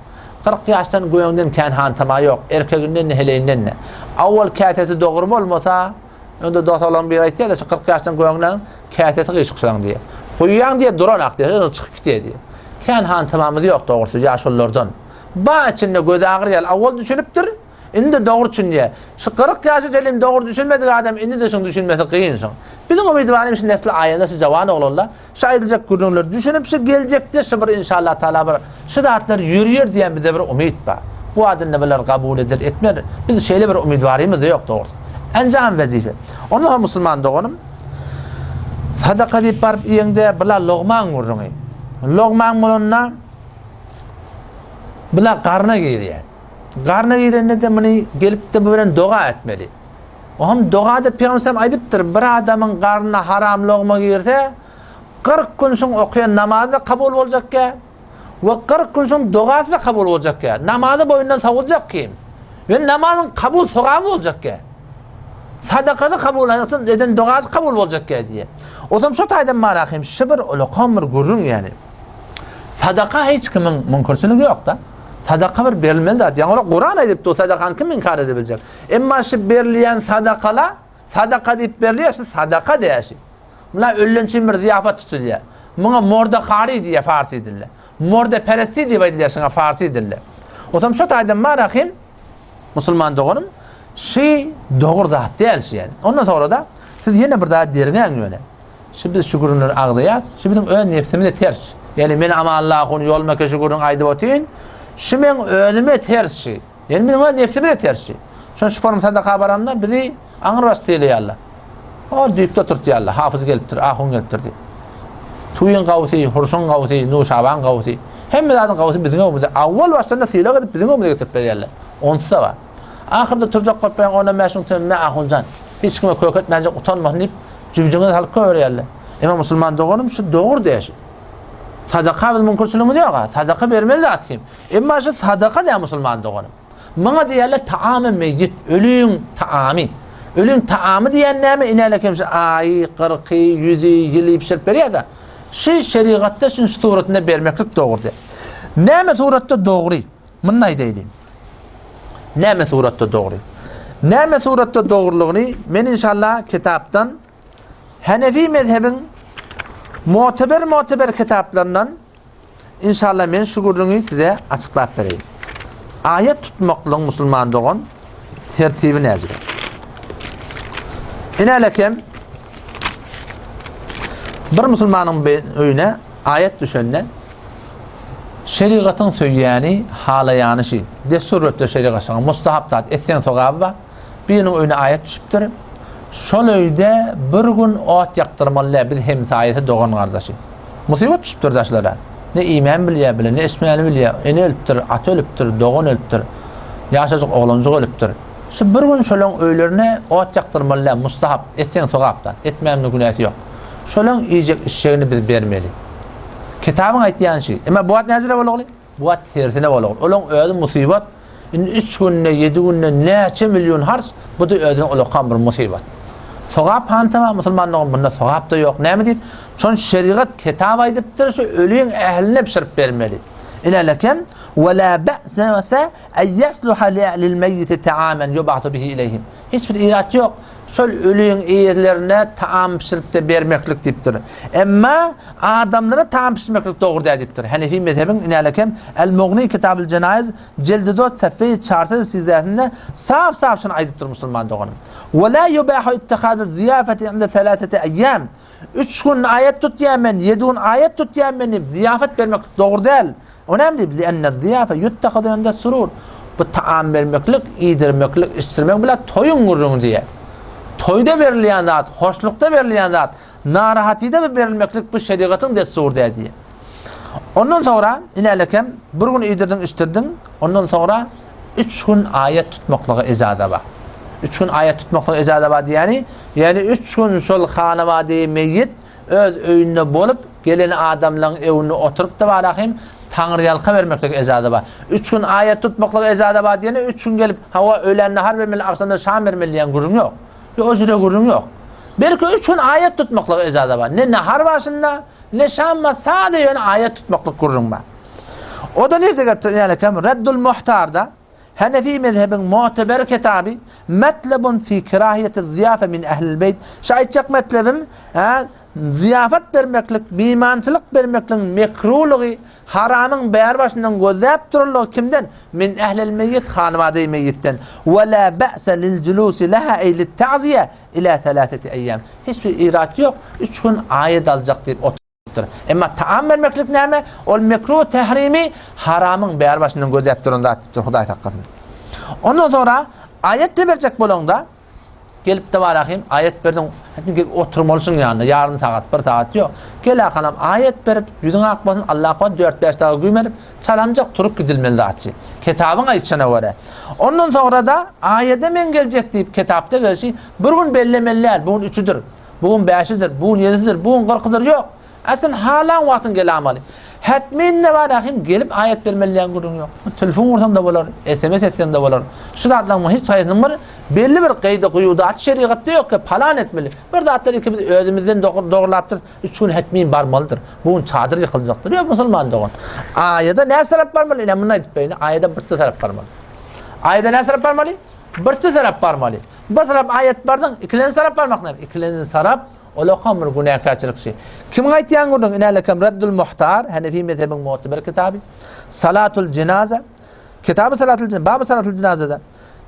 40 ýaşdan göňden kän hantama ýok, erkeginden-de heleýinden-de. Awwal käsesi dogry bolmasa, Öňde dos oglan biri aýtýar-da, şu 40 ýaşdan göňleň käsesi gyşyk şoň diýýär. Guýýaň diýýär, duranak diýýär, çykyp gitýär diýýär. Kän hantamamyz ýok dogrusy ýaşululardan. Ba içinde gözi agyr ýaly awwal düşünipdir, indi dogry düşünýär. Şu 40 ýaşa çenli dogry düşünmedik adam indi-de şuň düşünmesi kyn şuň. Biziň umydybarym şu nesli aýanda şu jawan oglanlar şu aýdyljak gürrüňleri düşünip şu geljekde şu bir inşallah taala bir şu zatlar ýörýär diýen bize bir umyt bar. Bu adynda bular kabul eder, etmez. Biz şeýle bir umydwarymyz-da ýok dogrusy. Enjam wezipe. Ondan soň musulman doganym, sadaka diýip baryp iýeňde bula logmaň gürrüňi. Logmaň bolanda bula garna girýär. Garna girende-de muny gelip-de bu bilen doga etmeli. Oňam dogada Pygamberimiz aýdypdyr, bir adamyň garnyna haram logma girse, 40 gün şuň okaýan namazy-da kabul boljakkä, we 40 gün şuň dogasy-da kabul boljakkä, namazy boýundan sowuljak kim? We namazyň kabul sogaby boljakkä. Sadakasy kabul bolsun, eden dogasy kabul boljakkä diýýär. Otam şo taýdan marahym, şu bir ulakam bir gürrüň ýaly. Sadaka hiç kimiň müňkürçiligi ýok-da. Sadaka bir berilmeli zat. Ýaňy ola Kuran aýdyp dur, sadakany kim inkar edip biljek? Emma şu berilýän sadakala, sadaka diýip berilýär, şu sadaka diýýär şu. Muna öllen üçin bir zyýafat tutulýar. Muňa mordahari diýýär farsi dilinde. Mordeperesti diýip aýdylýar şuňa farsi dilinde. Otam şu taýdan marahym musulman doganym, şu dogry zat däl şu ýani. Ondan sonra da siz ýene bir zat derňäň ýöne. Şu biz şu gürrüňleri agzaýas, şu biziň öz nebsimize ters. Ýani men Amanullah ahun ýolmeke şu gürrüňi aýdyp otyryn, şu meň özüme ters şu. Ýani biziň öz nebsimize ters şu. Şon şu forum sadaka baranda bizi aňrybaş sylaýarlar. Ol düýpde oturtýarlar, hafyz gelipdir, ahun gelipdir diýip. Tuýuň gawusy, hurşuň gawusy, nuşabaň gawusy, hemme zadyň gawusy biziň öňümizde. Awwal başdan-da sylag edip biziň öňümize getirip berýärler. Onsuz-da bar. Ahyrda turjak bolup beren ondan 5000 tümen me ahunjan. Hiç kime kök etmänjek utanmasyn diýip, jübjüňe salyp goýberýärler. Emma musulman doganym şu dogry däl. Sadaka biz müňkürçiligimiz ýok ha. Sadaka bermeli zat kim. Emma şu sadaka däl musulman doganym. Muňa diýýärler taamy meýit, ölüň taamy. Ölüň taamy diýen näme? Inäle kim şu aýy, gyrky, ýüzi, ýyly bişirip berýär-de. Şu şerigatda şu suratynda bermeklik dogry. Näme suratda dogry? Muny aýdaýly. Näme suratda dogry? Näme suratda dogrulygyny men inşallah kitapdan Hanefi mezhebiň muteber-muteber kitaplaryndan inşallah men şu gürrüňi size açyklap bereýin. Aýat tutmaklygyň musulman dogan tertibi näcede? Inälekem bir musulmanyň öýüne aýat düşende Şerigatyň söýýäni, halaýany şi. Dessur beripdir şerigat şoňa. Mustahap zat, etseň sogaby bar. Biriniň öýüne aýat düşüpdir. Şol öýde bir gün ot ýakdyrmaly däl, biz hemsaýasy, dogan-gardaşy. Musybat düşüpdir daşlara. Ne iýmäni bilýär bile, ne içmäni bilýär. Ene ölüpdir, ata ölüpdir, dogan ölüpdir. Ýaşajyk oglanjyk ölüpdir. Şu bir gün şolaň öýlerine ot ýakdyrmaly däl, mustahap, etseň sogap zat, etmäniň günäsi ýok. Şolaň iýjek-içjegini biz bermeli. Kitabyň aýtýany şi. Emma bu wagt näjire bolagly? Bu wagt tersine bolagly. Olaň özi musybat. Indi üç günde, ýedi günde näçe million harç, bu-da özüne ulakan bir musybat. Sogap hantama musulmanlygyň bunda sogap-da ýok. Näme diýip? Şony şerigat kitap aýdypdyr, şu öliň ähline bişirip bermeli. Ilelekem we la ba'se en yasluha li ehlil meyyiti ta'amen yub'asu bihi ileyhim. Hiç bir irat ýok. Şol öliň eýelerine taam bişirip-de bermeklik diýipdir. Emma adamlara taam bişirmeklik dogry däl diýipdir. Hanefi mezhebiň inälekem El-Mugni Kitabyl Jenaiz jeldi dört sefeýi çarsyz sizdäsinde sap-sap şuny aýdypdyr musulman doganym. Ve la yubahu ittihadu ziýafeti inde selaseti eýýam. Üç gün aýat tutýan men, ýedi gün aýat tutýan men diýip zyýafat bermeklik dogry däl. O näme diýip? Li'enne ziýafe ýuttahadu inde surur. Bu taam bermeklik, iýdirmeklik, içdirmek bilen toýuň gürrüňi diýýär. Toýda berilýän zat, hoşlukda berilýän zat, narahatyda bir berilmeklik bu şerigatyň dessury däl diýýär. Ondan soňra inälekem bir gün iýdirdiň, içdirdiň, ondan soňra üç gün aýat tutmaklyga ijaza bar. Üç gün aýat tutmaklyga ijaza bar diýýäni, ýagny üç gün şol hanabady meýit Öz öýünde bolup, gelen adamlaryň öňünde oturyp-da barahym, taňryýalka bermeklige ejaza bar. Üç gün aýat tutmaklyga ejaza bar diýende, üç gün gelip, hawa, öýlän nahar bermeli, agşamda şam bermeli diýen gürrüň ýok. Ýok, o jüre gürrüň ýok. Belki üç gün aýat tutmaklyga ejaza bar. Ne nahar bar şunda, ne şam bar, sada ýöne aýat tutmaklyk gürrüň bar. O-da nirde gelipdir, ýänekem, Reddul Muhtarda. Hanefi mezhebiň mu'teber kitaby Metlebun fi kerahiýeti zyýafe min ehlil beýt. Şu aýtjak metlebim, hä, zyýafat bermeklik, mymançylyk bermekligiň mekrulygy, haramyň bäri başyndan gözläp duranlygy kimden? Min ehlil meýit, hanybadaýy meýitden. We la ba'se lil julusi leha eý lit ta'ziýe ila selaseti eýýam. Hiç bir irat ýok, üç gün aýat aljak diýip otur. diýipdir. Emma taam bermeklik näme? Ol mekruh tährimi haramyň bäri başyndan gözläp duran zat diýipdir, Hudaý saklasyn. Ondan soňra aýat-da berjek bolaňda, Gelip-de barahym, aýat berdiň, häkim gelip oturmalysyň ýanynda, ýarym sagat, bir sagat ýok. Gel akanam aýat berip, ýüzüň ak bolsun, Allah kowan dört-bäş dagy güýmenip, çalamjak turup gidilmeli zatçy. Kitabyň aýtşyna görä. Ondan soňra-da aýada men geljek diýip kitapda gelşi, bir gün bellemeli däl, bu gün üçüdir, bu gün bäşidir, bu gün ýedisidir, bu gün kyrkydyr, ýok. Aslyn halan wagtyň gelamaly. Hetmin-de bar ahim gelip aýat bermeli diýen gürrüň ýok. Telefon ursaň-da bolar, SMS etseň-de bolar. Şu zatlaryň hiç haýsynyň bir belli bir gaýda guýudaty şerigatda ýok ki palan etmeli. Bir zatlar ikimiz özümizden dogrulapdyr, üç gün hetmin barmalydyr. Bu gün çadyr ýykyljakdyr. Ýok musulman dogan. Aýada näçe tarap barmaly? Ine muny aýdyp beýin. Aýada birçe tarap barmaly. Aýada näçe tarap barmaly? Birçe tarap barmaly. Bir tarap aýat bardyň, ikilenji tarap barmak näme? Ikilenji tarap Olakam bir günäkärçilikçi. Kimiň aýtýan gürrüň? Inälekem Reddul Muhtar, Hanefi mezhebiň mu'teber kitaby. Salatul Jenaza, Kitaby Salatul Jenaza, Baby Salatul Jenazada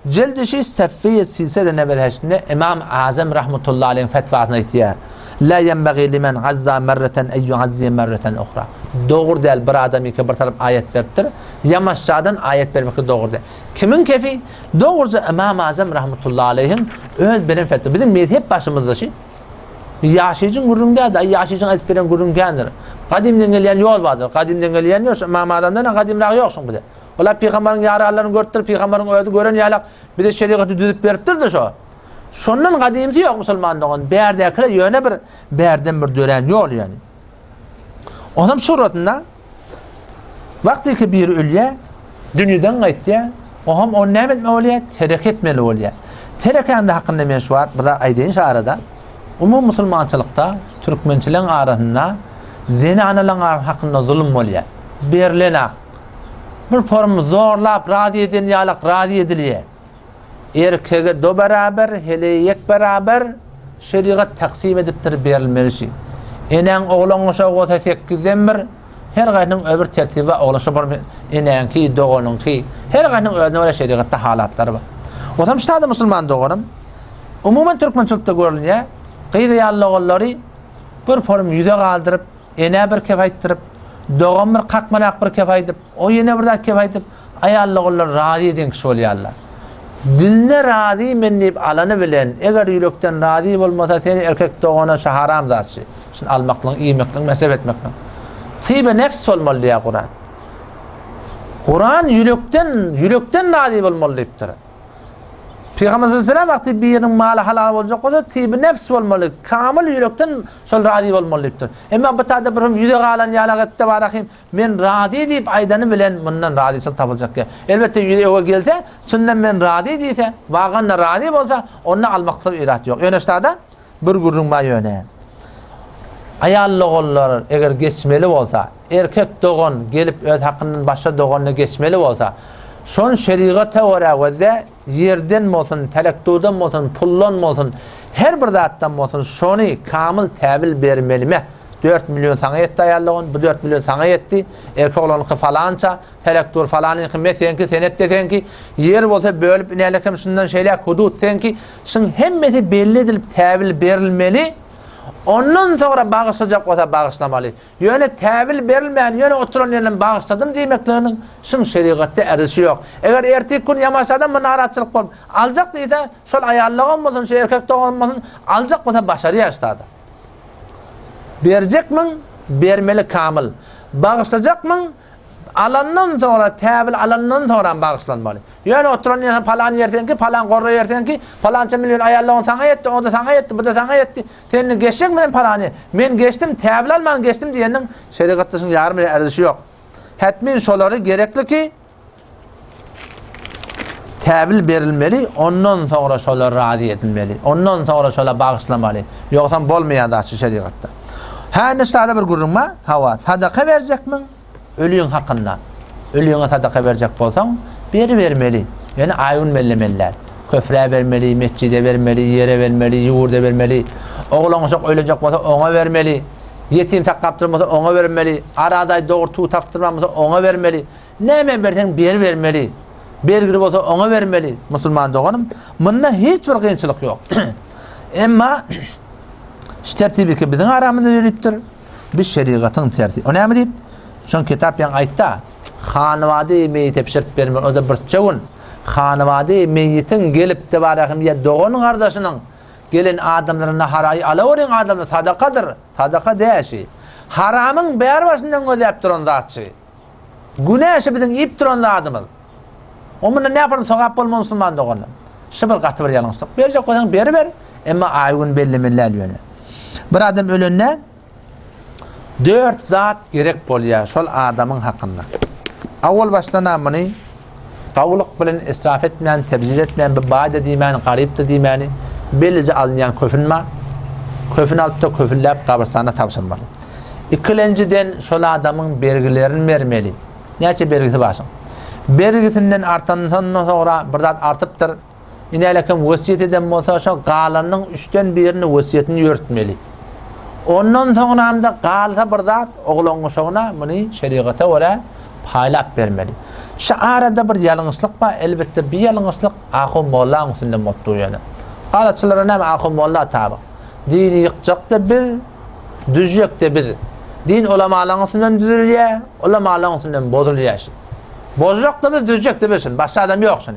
Jildi şiş sefeýe silsede nebel heştinde Imam Azam rahmetullahi aleyhiň fetwasyny aýtýar. La ýenbagi limen azza merreten en yuazziye merreten uhra. Dogry däl bir adam ýeke bir tarap aýat beripdir. Ýamaşjadan aýat bermeklik dogry däl. Kimiň kefi? Dogruja Ymam Azam rahmetullahi aleýhiň öz beren fetwa. Biziň mezhep başymyzda şi. Ýaşaýjyň gürrüň däl-de, ýaşaýjyň aýdyp beren gürrüň kändir. Gadymdan gelýän ýol bardyr. Gadymdan gelýän ýol şu Ymam Azamdan gadymragy ýok şuň bize. Olar pygambaryň ýaranlaryny görüpdir, pygambaryň özi gören ýalak bize şerigaty düzüp beripdir-de şo. Şondan gadymsy ýok musulman dogan. Bärdäkiler ýöne bir bärden bir dörän ýol ýöne. Onam suratynda Wagtyky biri ölýär, dünýeden gaýtýar, oňam ony näme etmeli bolýar? Terek etmeli bolýar. Terekäniň hakynda men şu wagt bir zat aýdaýyn şu arada. Umumy musulmançylykda türkmençileň arasynda zenanalaň hakynda zulum bolýar. Berlen hak. Bir form zorlap razy eden ýalak razy edilýär. Erkege do beraber, heleýe ýek beraber, şerigat taksim edipdir berilmeli şi. Enäň oglan goşagy bolsa sekizden bir, her gaýsynyň öz bir tertibi bar, oglan şo bir enäňki, doganyňky, her gaýsynyň özüne görä şerigatda halatlary bar. Otam ştada musulman doganym, umuman türkmençilikde görülýär, gyz aýal doganlary bir forum ýüze galdyryp, Enä bir kep aýtdyryp, dogan bir kakmanak bir kep aýdyp, o ýene bir zat kep aýdyp, aýal-ogullar razy eden kişi bolýarlar. Diline razy men diýip alany bilen, eger ýürekden razy bolmasa, seni erkek dogana şu haram zat şu. Şuny almaklygyň, iýmekligiň, mesrep etmekligiň. Tybe nefs bolmaly diýýär Kuran. Kuran ýürekden, ýürekden razy bolmaly diýipdir. Pygamber sallallahu aleyhi ve sellem wagty biriniň maly halal boljak bolsa, tibi nefs bolmaly, kamyl ýürekden şol razy bolmaly diýipdir. Emma bu taýda bir ýüze galan ýalak etde barahym, men razy diýip aýdany bilen mundan razyçylyk tapyljak däl. Elbetde ýüze öwe gelse, çyndan men razy diýse, waganda razy bolsa, onda almakda irat ýok. Ýöne ştada Bir gürrüň bar ýöne. Aýal doganlar eger geçmeli bolsa, erkek dogan gelip öz hakyndan başga doganyna geçmeli bolsa, şony şerigata görä gözde ýerden bolsun, telekdudan bolsun, puldan bolsun, her bir zatdan bolsun şony kamyl täwil bermelime. 4 million saňa ýetdi aýal dogan, bu 4 million saňa ýetdi, erkek oglanyňky falança, Felek dur falanyňky me seňki senet-de seňki, ýer bolsa bölüp inälekem şundan şeýläk hudut seňki, şuň hemmesi belli edilip täwil berilmeli, ondan soňra bagyşlajak bolsa bagyşlamaly. Ýöne täwil berilmän ýöne oturan ýerinden bagyşladym diýmekliginiň şuň şerigatda erzişi ýok. Eger ertir gün ýamaşadan bir narahatçylyk bolup aljak diýse şol aýal dogan bolsun şu erkek dogan bolsun aljak bolsa başarýar şu zady. Berjekmiň bermeli kamyl. Bagyşlajakmyň Alandan soňra, täwil alandan soňram bagyşlanmaly. Ýöne oturan ýerinde palan ýer seňki, palan gorra ýer seňki, palança million aýallygyň saňa ýetdi, o-da saňa ýetdi, bu-da saňa ýetdi. Sen indi geçjekmi sen palany? Men geçdim, täwil alman geçdim diýeniň şerigatda şuň ýarym bile erzişi ýok. Hetmin şolary gerekli ki, täwil berilmeli, ondan soňra şolar razy edilmeli. Ondan soňra şola bagyşlamaly. Ýogsam bolmaýan zat şu şerigatda. Hä, indi şada bir gürrüň bar. Hawa, sadaka berjekmiň? Ölüň hakynda. Ölüňe sadaka berjek bolsaň, beribermeli. Ýöne aý-gün bellemeli däl. Köprä bermeli, metjide bermeli, ýere bermeli, ýurda bermeli. Oglan-uşak ölejek bolsa, oňa bermeli. Ýetim saklap duran bolsa, oňa bermeli. Aradaý dogry tuw tapdyrman bolsa, oňa bermeli. Näme berseň beribermeli. Bergili bolsa oňa bermeli. Musulman doganym, munda hiç bir kynçylyk ýok. Emma şu tertibiki biziň aramyzda ýörüpdir. Bi şerigatyň tersi. O näme diýip? Şoň kitap ýaňy aýtda, hanawady meýite bişirip bermeli, o-da birçe gün. Hanawady meýitiň gelip-de barahym ýa dogan-gardaşynyň gelen adamlara nahar-aý alaweriň adamlar sadakadyr. Sadaka däşi. Haramyň bäri başyndan gözläp duran zatçy. Günä şu biziň iýip duran zadymyz. O mundan näme sogap bolmaz musulman doganlar. Şu bir gaty bir ýalňyşlyk. Berjek bolsaň beriber, emma aý gün bellemeli däl ýöne. Bir adam ölende dört zat gerek bolýar şol adamyň hakynda. Awal başdan muny gawulyk bilen israf etmän, tebzir etmän, bir baý-da diýmän, garyp-da diýmäni bellije alynýan köfün bar. Köfün alyp-da köfünläp gabrystana tabşyrmaly. Ikilenjiden şol adamyň bergilerini bermeli. Näçe bergisi bar şoň. Bergisinden artanyndan soňra bir zat artypdyr. Inälekem wesýet eden bolsa şo galanyň üçden birini wesýetini ýörtmeli. Ondan soňramda galsa bir zat oglan-uşagyna muny şerigata görä paýlap bermeli. Şu arada bir ýalňyşlyk bar, elbetde bi ýalňyşlyk ahun mollaň üstünden bolup dur ýöne. Galaçylara näme ahun molla tabyk. Dini ýykjak-da biz, düzjek-de biz. Din ulamalaň üstünden düzülýär, ulamalaň üstünden bozulýar şu. Bozjak-da biz, düzjek-de biz şuny. Başga adam ýok şuny.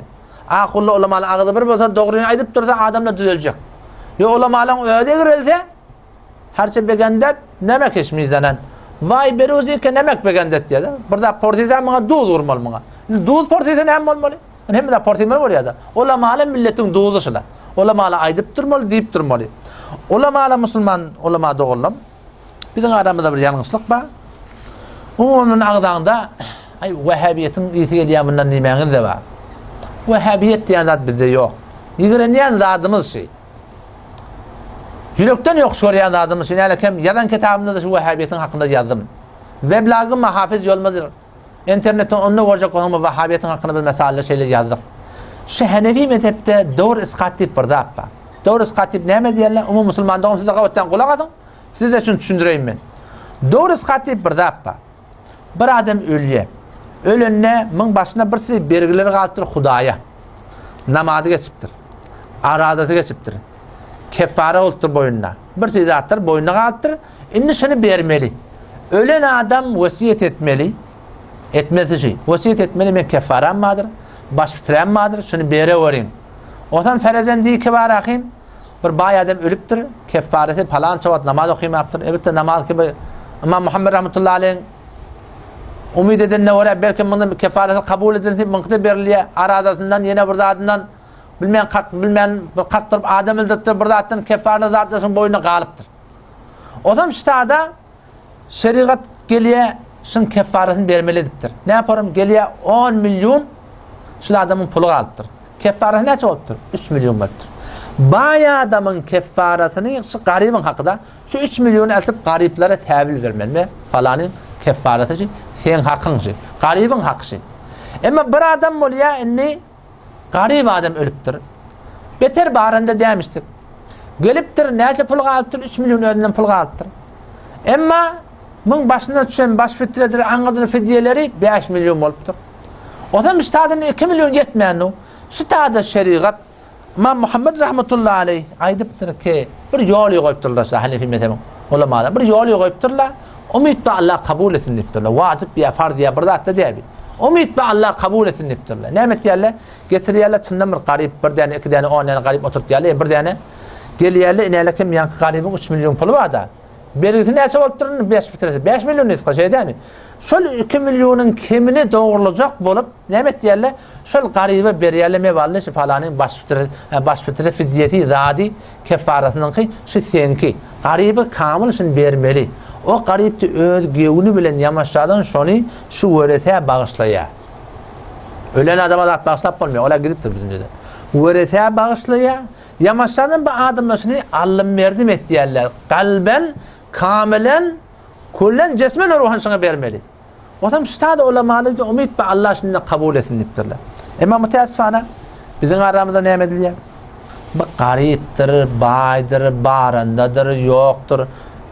Ahunly ulamalaň agzy bir bolsa, dogryny aýdyp dursa adamlar düzeljek. Ýok ulamalaň özi egrelse, Herçe begendet, nemek iş mizanen. Waý beruzike nemek begendet diýýär. Bir zat porsisa muňa duz urmaly muňa. Indi duz porsisa näme bolmaly? Indi hemme zat porsymeli bolýar-da. Ulamala milletiň duzy şula. Ulamala aýdyp durmaly, diýip durmaly. Ulamala musulman ulama doganlam. Biziň aramyzda bir ýalňyşlyk bar. Umuman agzaňda aý wahhabiýetiň ysy gelýär mundan diýmäňiz-de bar. Wahhabiýet diýen zat bizde ýok. Ýigrenýän zadymyz şi. Ýürekden ýokuş görýän zadymyz şi. Nälekem ýazan kitabymda-da şu wahhabiýetiň hakynda ýazdym. Weblagym Hafiz Ýolmaz internetden onda görjek bolsaň bu wahhabiýetiň hakynda biz mesaller şeýle ýazdyk. Şu Hanefi mezhepde dowr iskat diýip bir zat bar. Dowr iskat diýip näme diýerler? Umumy musulman dogan size gabatdan gulak asyň. Size şuny düşündireýin men. Dowr iskat diýip bir zat bar. Bir adam ölýär. Ölende müň başyna bir sürü bergileri galypdyr Hudaýa. Namazy geçipdir. Arazasy geçipdir. Keffara bolupdyr boýnuna. Bir sürü zatlar boýnuna galypdyr. Indi şuny bermeli. Ölen adam wesýet etmeli. Etmesi şu. Wesýet etmeli men keffaram bardyr. Baş fiträm bardyr. Şuny bereweriň. Ondan ferezendi ki bar ahim. Bir baý adam ölüpdir. Keffaresi palança wagt namaz okymapdyr. Elbetde namaz ki Imam Muhammed rahmetullahi aleyh umyt edenine görä belki mundan kefaresi kabul edilsin, muňky-da berilýär. Arazasyndan ýene bir zadyndan bilmän kak bilmän bir kakdyryp adam öldüripdir, bir zatdan kefareli zatlar şuň boýnuna galypdyr. Ozam ştada şerigat gelýär, şuň kefaresini bermeli edipdir. Ne yaparım? Gelýär 10 million şul adamyň puly galypdyr. Keffarasy näçe bolupdyr? 3 million bolupdyr. Baý adamyň keffarasyny şu garybyň hakyda şu 3 milliony eltip garyplara täwil bermeli. Me falanyň keffarasy şu seň hakyň şu. Garybyň haky şu. Emma bir adam bolýar indi garyp adam ölüpdir. Beter baranda dämişdik. Gelipdir, näçe pul galypdyr? 3 million özünden pul galypdyr. Emma müň başyna düşen baş fitredir, aňydyr fidýeleri 5 million bolupdyr. Ozam ştadyna 2 million ýetmändu. Ştada şerigat Ymam Muhammed rahmetullahi aleýh aýdypdyr ki, bir ýol goýupdyrlar şu Hanefi mezhebiň ulamalar. Bir ýol goýupdyrlar. Umyt bar Allah kabul etsin diýipdirler. Wajyp ýa farz ýa bir zat-da däl. Umyt bar Allah kabul etsin diýipdirler. Näme etýärler? Getirýärler çyndan bir garyp, bir däne, iki däne, on däne garyp oturtýarlar, bir däne gelýärler, inäle kim ýaňky garybyň 3 million puly bar-da. Bergisi näçe bolupdyr indi 5 bitiresi? 5 million diýdik, şeý dämi? Şol 2 millionyň kemini dogrulajak bolup, näme etýärler? Şol garyba berýärler, me wally şu falanyň baş fitri, baş fitri fidýesi zady keffarasynyňky şu seňki. Garyby kamyl şuny bermeli. O garypdy öz gewni bilen ýamaşjadan şony şu weresä bagyşlaýar. Ölen adama zat bagyşlap bolmaýar, ol-a gidipdir bu dünýeden. Weresä bagyşlaýar. Ýamaşjadan bu adamlar şuny aldym-berdim etýärler. Kalben, kamylen, küllen, jesmen we ruhan şuňa bermeli. Otam ştada ulamaly umyt be Allah şunda kabul etsin diýipdirler. Emma mütäessifana biziň aramyzda näme edilýär? Bu garypdyr, baýdyr, barandadyr, ýokdur.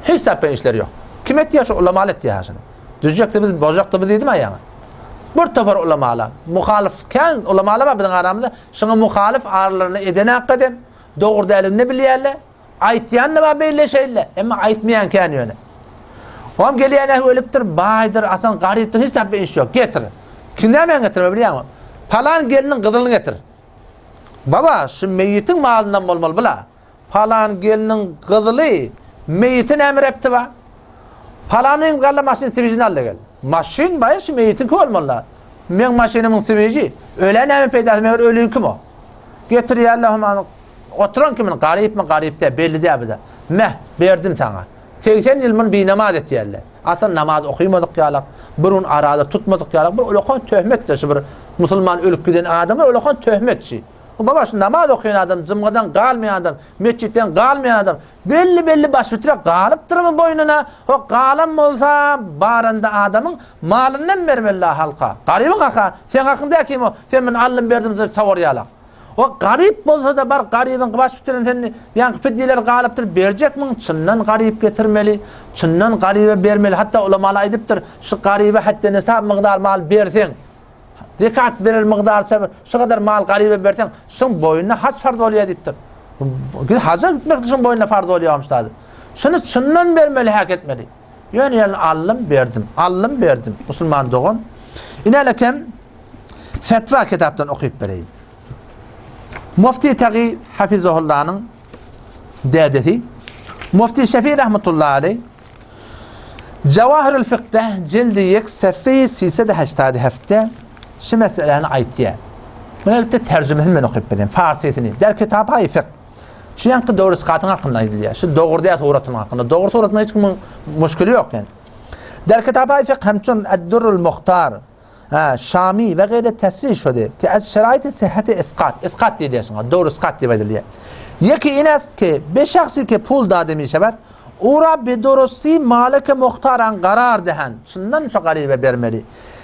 Hiç zat bilen işleri ýok. Kim etýär şu ulamaly etýär şuny. Düzjekdi biz, bojakdy biz diýdim aýaňa. Bir topar ulamala, muhalyf kän ulamala bar biziň aramyzda. Şuňa muhalyf aralarynda eden hakydem, dogry dälini bilýärler. Aýtýan-da bar beýle şeýle, emma aýtmaýan kän ýöne. Oňam gelýän ölüpdir, baýdyr, asan garypdyr, hiç tapyp iş ýok. Getir. Kim näme getirme bilýäňmi? Palan gelniň gyzylyny getir. Baba, şu meýitiň malyndan bolmaly bula. Palan gelniň gyzyly meýite näme repti bar? Palanyň galla maşyn siwijini al-da gel. Maşyn baý şu meýitiňki bolmaly-da. Meň maşynymyň siwiji ölä näme peýdasy meger öliňkimi o? Getirýärler hum oturan kimin garypmy garyp däl belli däl bize. Meh, berdim saňa. 80 ýyl muny binamaz etýärler. Asyl namaz okymadyk ýalak, bir gün araza tutmadyk ýalak, bir ulakan töhmetdir şu bir musulman ölüp giden adama ulakan töhmet şu. Baba şu namaz okaýan adam, jymgadan galmaýan adam, metjitden galmaýan adam, belli-belli başbitre galypdyrmy boýnuna? Ho galan bolsa baranda adamyň malyndan bermeli halka. Garybyň haka, seň hakyň däl kim o, sen muny aldym berdim diýip sawar ýalak. O garyp bolsa-da bar garybyň başbitren sen ýaňky fidýeler galypdyr berjekmiň çyndan garyp getirmeli, çyndan garyba bermeli. Hatda ulamalar aýdypdyr, şu garyba hatda nisap mygdar mal berseň, Zekat berer mygdarça bir şu kadar mal garyba berseň, şuň boýnuna haç farz bolýar diýipdir. Git haja gitmek şuň boýnuna farz bolýarmyş dady. Şuny çyndan bermeli, hak etmeli. Ýöne ýerine aldym, berdim. Aldym, berdim. Musulman dogan. Inelekem fetwa kitapdan okyp bereýin. Mufti Tagi Hafizahullanyň dädesi Mufti Şefi rahmetullahi aleyh Jawahirül Fiqhde jildi 1 sefeyi 387 şu meseläni aýtýar. Muny elbetde terjimesini men okyp berýän, farsysyny. Der kitap haý fiqh. Şu ýanky dogry sykatyň hakynda aýdylýar. Şu dogry däl suratyň hakynda. Dogry suratyna hiç kimiň muşkili ýok yani. Der kitap haý fiqh hemçün Ad-Durrul Muhtar Ha, Şami we gaýry tesrih şody ki ez şeraiti sihhati iskat. Iskat diýilýär şuňa. Dogry iskat diýip aýdylýar. Ýeki in est ki be şahsi ki pul dade mişewet ura bi durusti malike muhtaran garar dehen. Şundan şu garyba bermeli.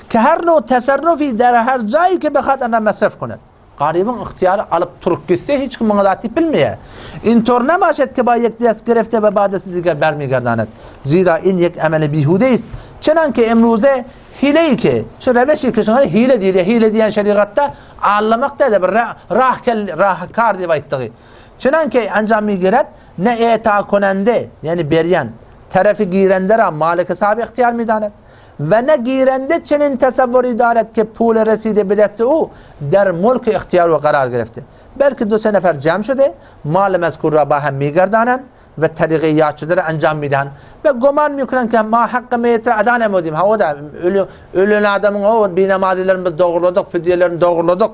Ki her nu teserrufi der her jaýy ki behat ana mesref kunet. Garybyň ygtyýary alyp turup gitse hiç kim muňa zat diýip bilmeýär. Intor nemaşet ki ba ýek dest girefte we badesi diger bermigerdanet. Zira in ýek emeli bihude ist. Çenan ki emruze hile ki, şu reweşi ki şuňa hile diýilýär. Hile diýen şerigatda allamak däl-de bir rah kel rahkar diýip aýtdygy. Çenan ki anjam migeret ne eta konende, ýani berýän terefi girende ra maliki sahibi ygtyýar midanet. We ne girende çenin tesewwur idaret ki pul reside bi desti u der mulk ihtiyar we karar girefti. Belki du se nefer cem şude mal mezkur ra ba hem migerdanen we terigi ýatşudyr enjam midan we goman mikunan ki ma hakkı meýete ada nemudim. Ha o da ölü, ölen adamyň o binamazilerini biz dogurladyk, fidýelerini dogurladyk.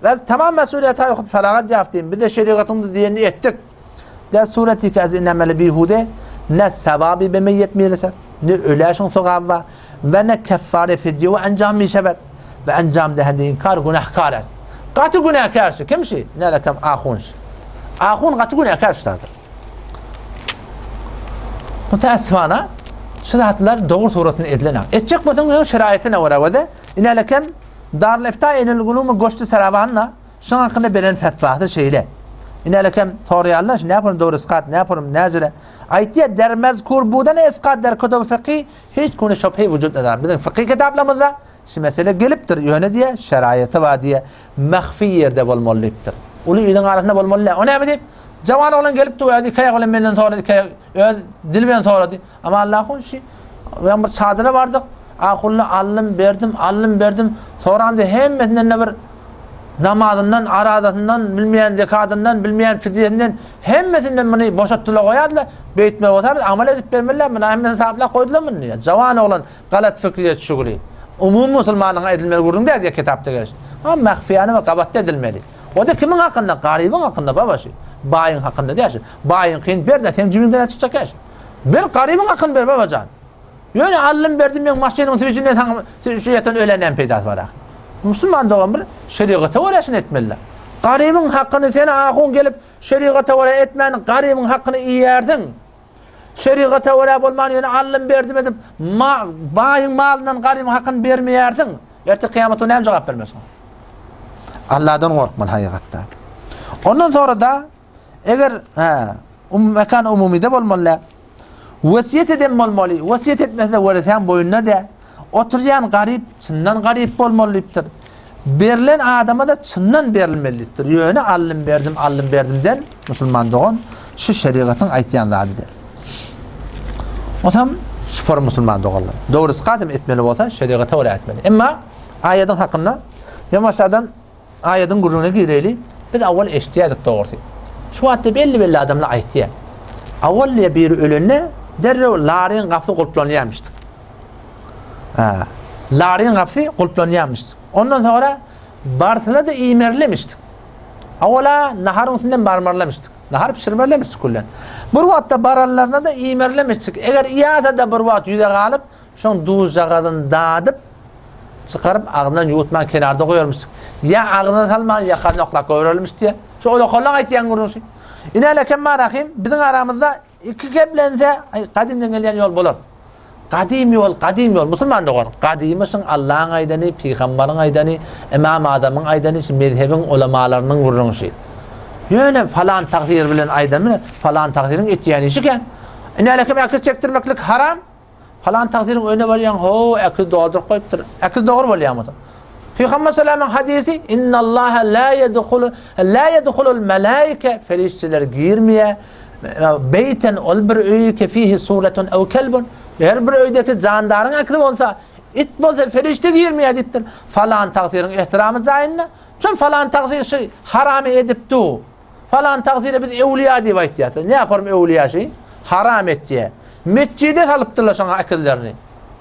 We tamam mesuliyet haý hud feragat ýaftim. Biz de şerigatyň diýenini etdik. Der sureti ki ez innemeli bihude ne sevabi be meyyet mireser, ne öläşiň sogaby bar we ne keffare fidye we enjam mişebet we enjam dehende inkar günahkar es. Gaty günäkär şu. Kim şu? Ne lekem ahun şu. Ahun gaty günäkär şu zadyr. Müteessifana şu zatlar dogry suratynda edilen. Etjek bolsaň öň şeraýetine görä we ine lekem Darul Ifta Ehlül Gulumy goşdy Sarawanna Şuň hakynda beren fetwasy şeýle. Inälekem soraýarlar, şu näpurun dogry iskat, näpurun näjire. Aýtýar, der mezkur budan iskat der kutuby fykhy hiç kune şübhe wujud edar. Biziň fykhy kitaplarymyzda şu mesele gelipdir. Ýöne diýe, şeraýaty bar diýe, mahfi ýerde bolmaly diýipdir. Uly iliň arasynda bolmaly däl. O näme diýip? Jawan oglan gelipdi, özi iki aýagy bilen menden sorady, iki aýak öz dili bilen sorady. Ama Allahun şi ben bir çadyra bardyk. Ahunla aldym, berdim, aldym, berdim. Soramda hemmesinden de bir namazyndan, arazasyndan, bilmeýän zekatyndan, bilmeýän fidyesinden hemmesinden muny boşatdylar goýardylar. Beýtme bolsa biz amal edip bermeliler, muny hemmesini saplap goýdular muny diýýär. Jawan oglan galat fikriýe düşügli. Umumy musulmanyň edilmeli gürrüň däl diýýär kitapda geliş. Ha mahfiýany we gabatda edilmeli. O da kimiň hakynda? Garybyň hakynda babaşy. Baýyň hakynda däl. Baýyňkyny ber-de, seň jübiňden çykjak däl. Ber garybyň hakyny ber babajan. Ýöne aldym berdim meň maşynymyň swijinden saňa şu ýatan ölen näme peýdasy bar ahyr. Musulman dogan bir şerigata görä şuny etmeliler. Garybyň hakyny sen ahun gelip şerigata görä etmän garybyň hakyny iýersiň. Şerigata görä bolman ýöne aldym berdim edip ma, baýyň malyndan garybyň hakyny bermeýärsiň. Erte kyýamat güni näme jogap bermeli şoňa? Allahdan gorkmaly hakykatda. Ondan sonra da Eger, hä, um, mekan umumyda bolmaly däl. Wesýet eden bolmaly. Wesýet etmese weresäň boýnuna däl. Oturýan garyp çyndan garyp bolmaly diýipdir. Berlen adama-da çyndan berilmeli diýipdir. Ýöne aldym berdim, aldym berdim den musulman dogan şu şerigatyň aýtýan zady däl. Otam. Şupar musulman doganlar. Dogrusy kasam etmeli bolsa şerigata görä etmeli. Emma aýadyň hakynda ýamaşadan aýadyň gürrüňine gireýli. Biz awal eşitýärdik dogrusy. Şu wagtda belli-belli adamlar aýtýar. Awal diýe biri ölende derrew laryň gapysy gulplanýarmyşdyk. Ha. Laryň gapysy gulplanýarmyşdyk. Ondan soňra barsyna-da iýmerlemişdik. Awala naharyň üstünden barmarlamışdyk. Nahar pişirmelimişdik küllen. Bir wagtda baranlaryna-da iýmerlemişdik. Eger iýäse-de bir wagt ýüze galyp, şoň duzjagazyny dadyp, çykaryp agzyndan ýuwutman kenarda goýarmyşdyk. Ýa agzyna salman ýakasyna oklap goýberermişdi diýýär. Şu olakanlaň aýtýan gürrüňi şu. Ine Lekem Rahim biziň aramyzda Iki geplense, aý, gadymdan gelýän ýol bolar. Gadym ýol, gadym ýol, musulman dogan, gadymy şyň Allaň aýdany, pygambaryň aýdany, Ymam Azamyň aýdany, şu mezhebiň ulamalarynyň gürrüňi şy. Ýöne falan tagsyr bilen aýdany bilen falan tagsyryň etýän işi kän. Ine, lekim äkiz çekdirmeklik haram. Falan tagsyryň öýüne barýaň, ho, äkiz dolduryp goýupdyr. Äkiz dogry bolýarmysa? Pygamber salamyň hadysy, Innallaha la yedhulu la yedhulul malaika ferişteler girmeýär. Beýten ol bir öýi ki fihi suratun ew kelbun. Her bir öýdeki jandaryň äkizi bolsa, it bolsa ferişte girmeýär diýipdir. Falan tagsyryň ehtiramy jaýynda. Çün falan tagsyr şu haramy edip du. Falan tagsyra biz öwlüýa diýip aýtýas. Ne yaparym öwlüýa şi? Haram etýä. Metjide salypdyrlar şoňa ekizlerini.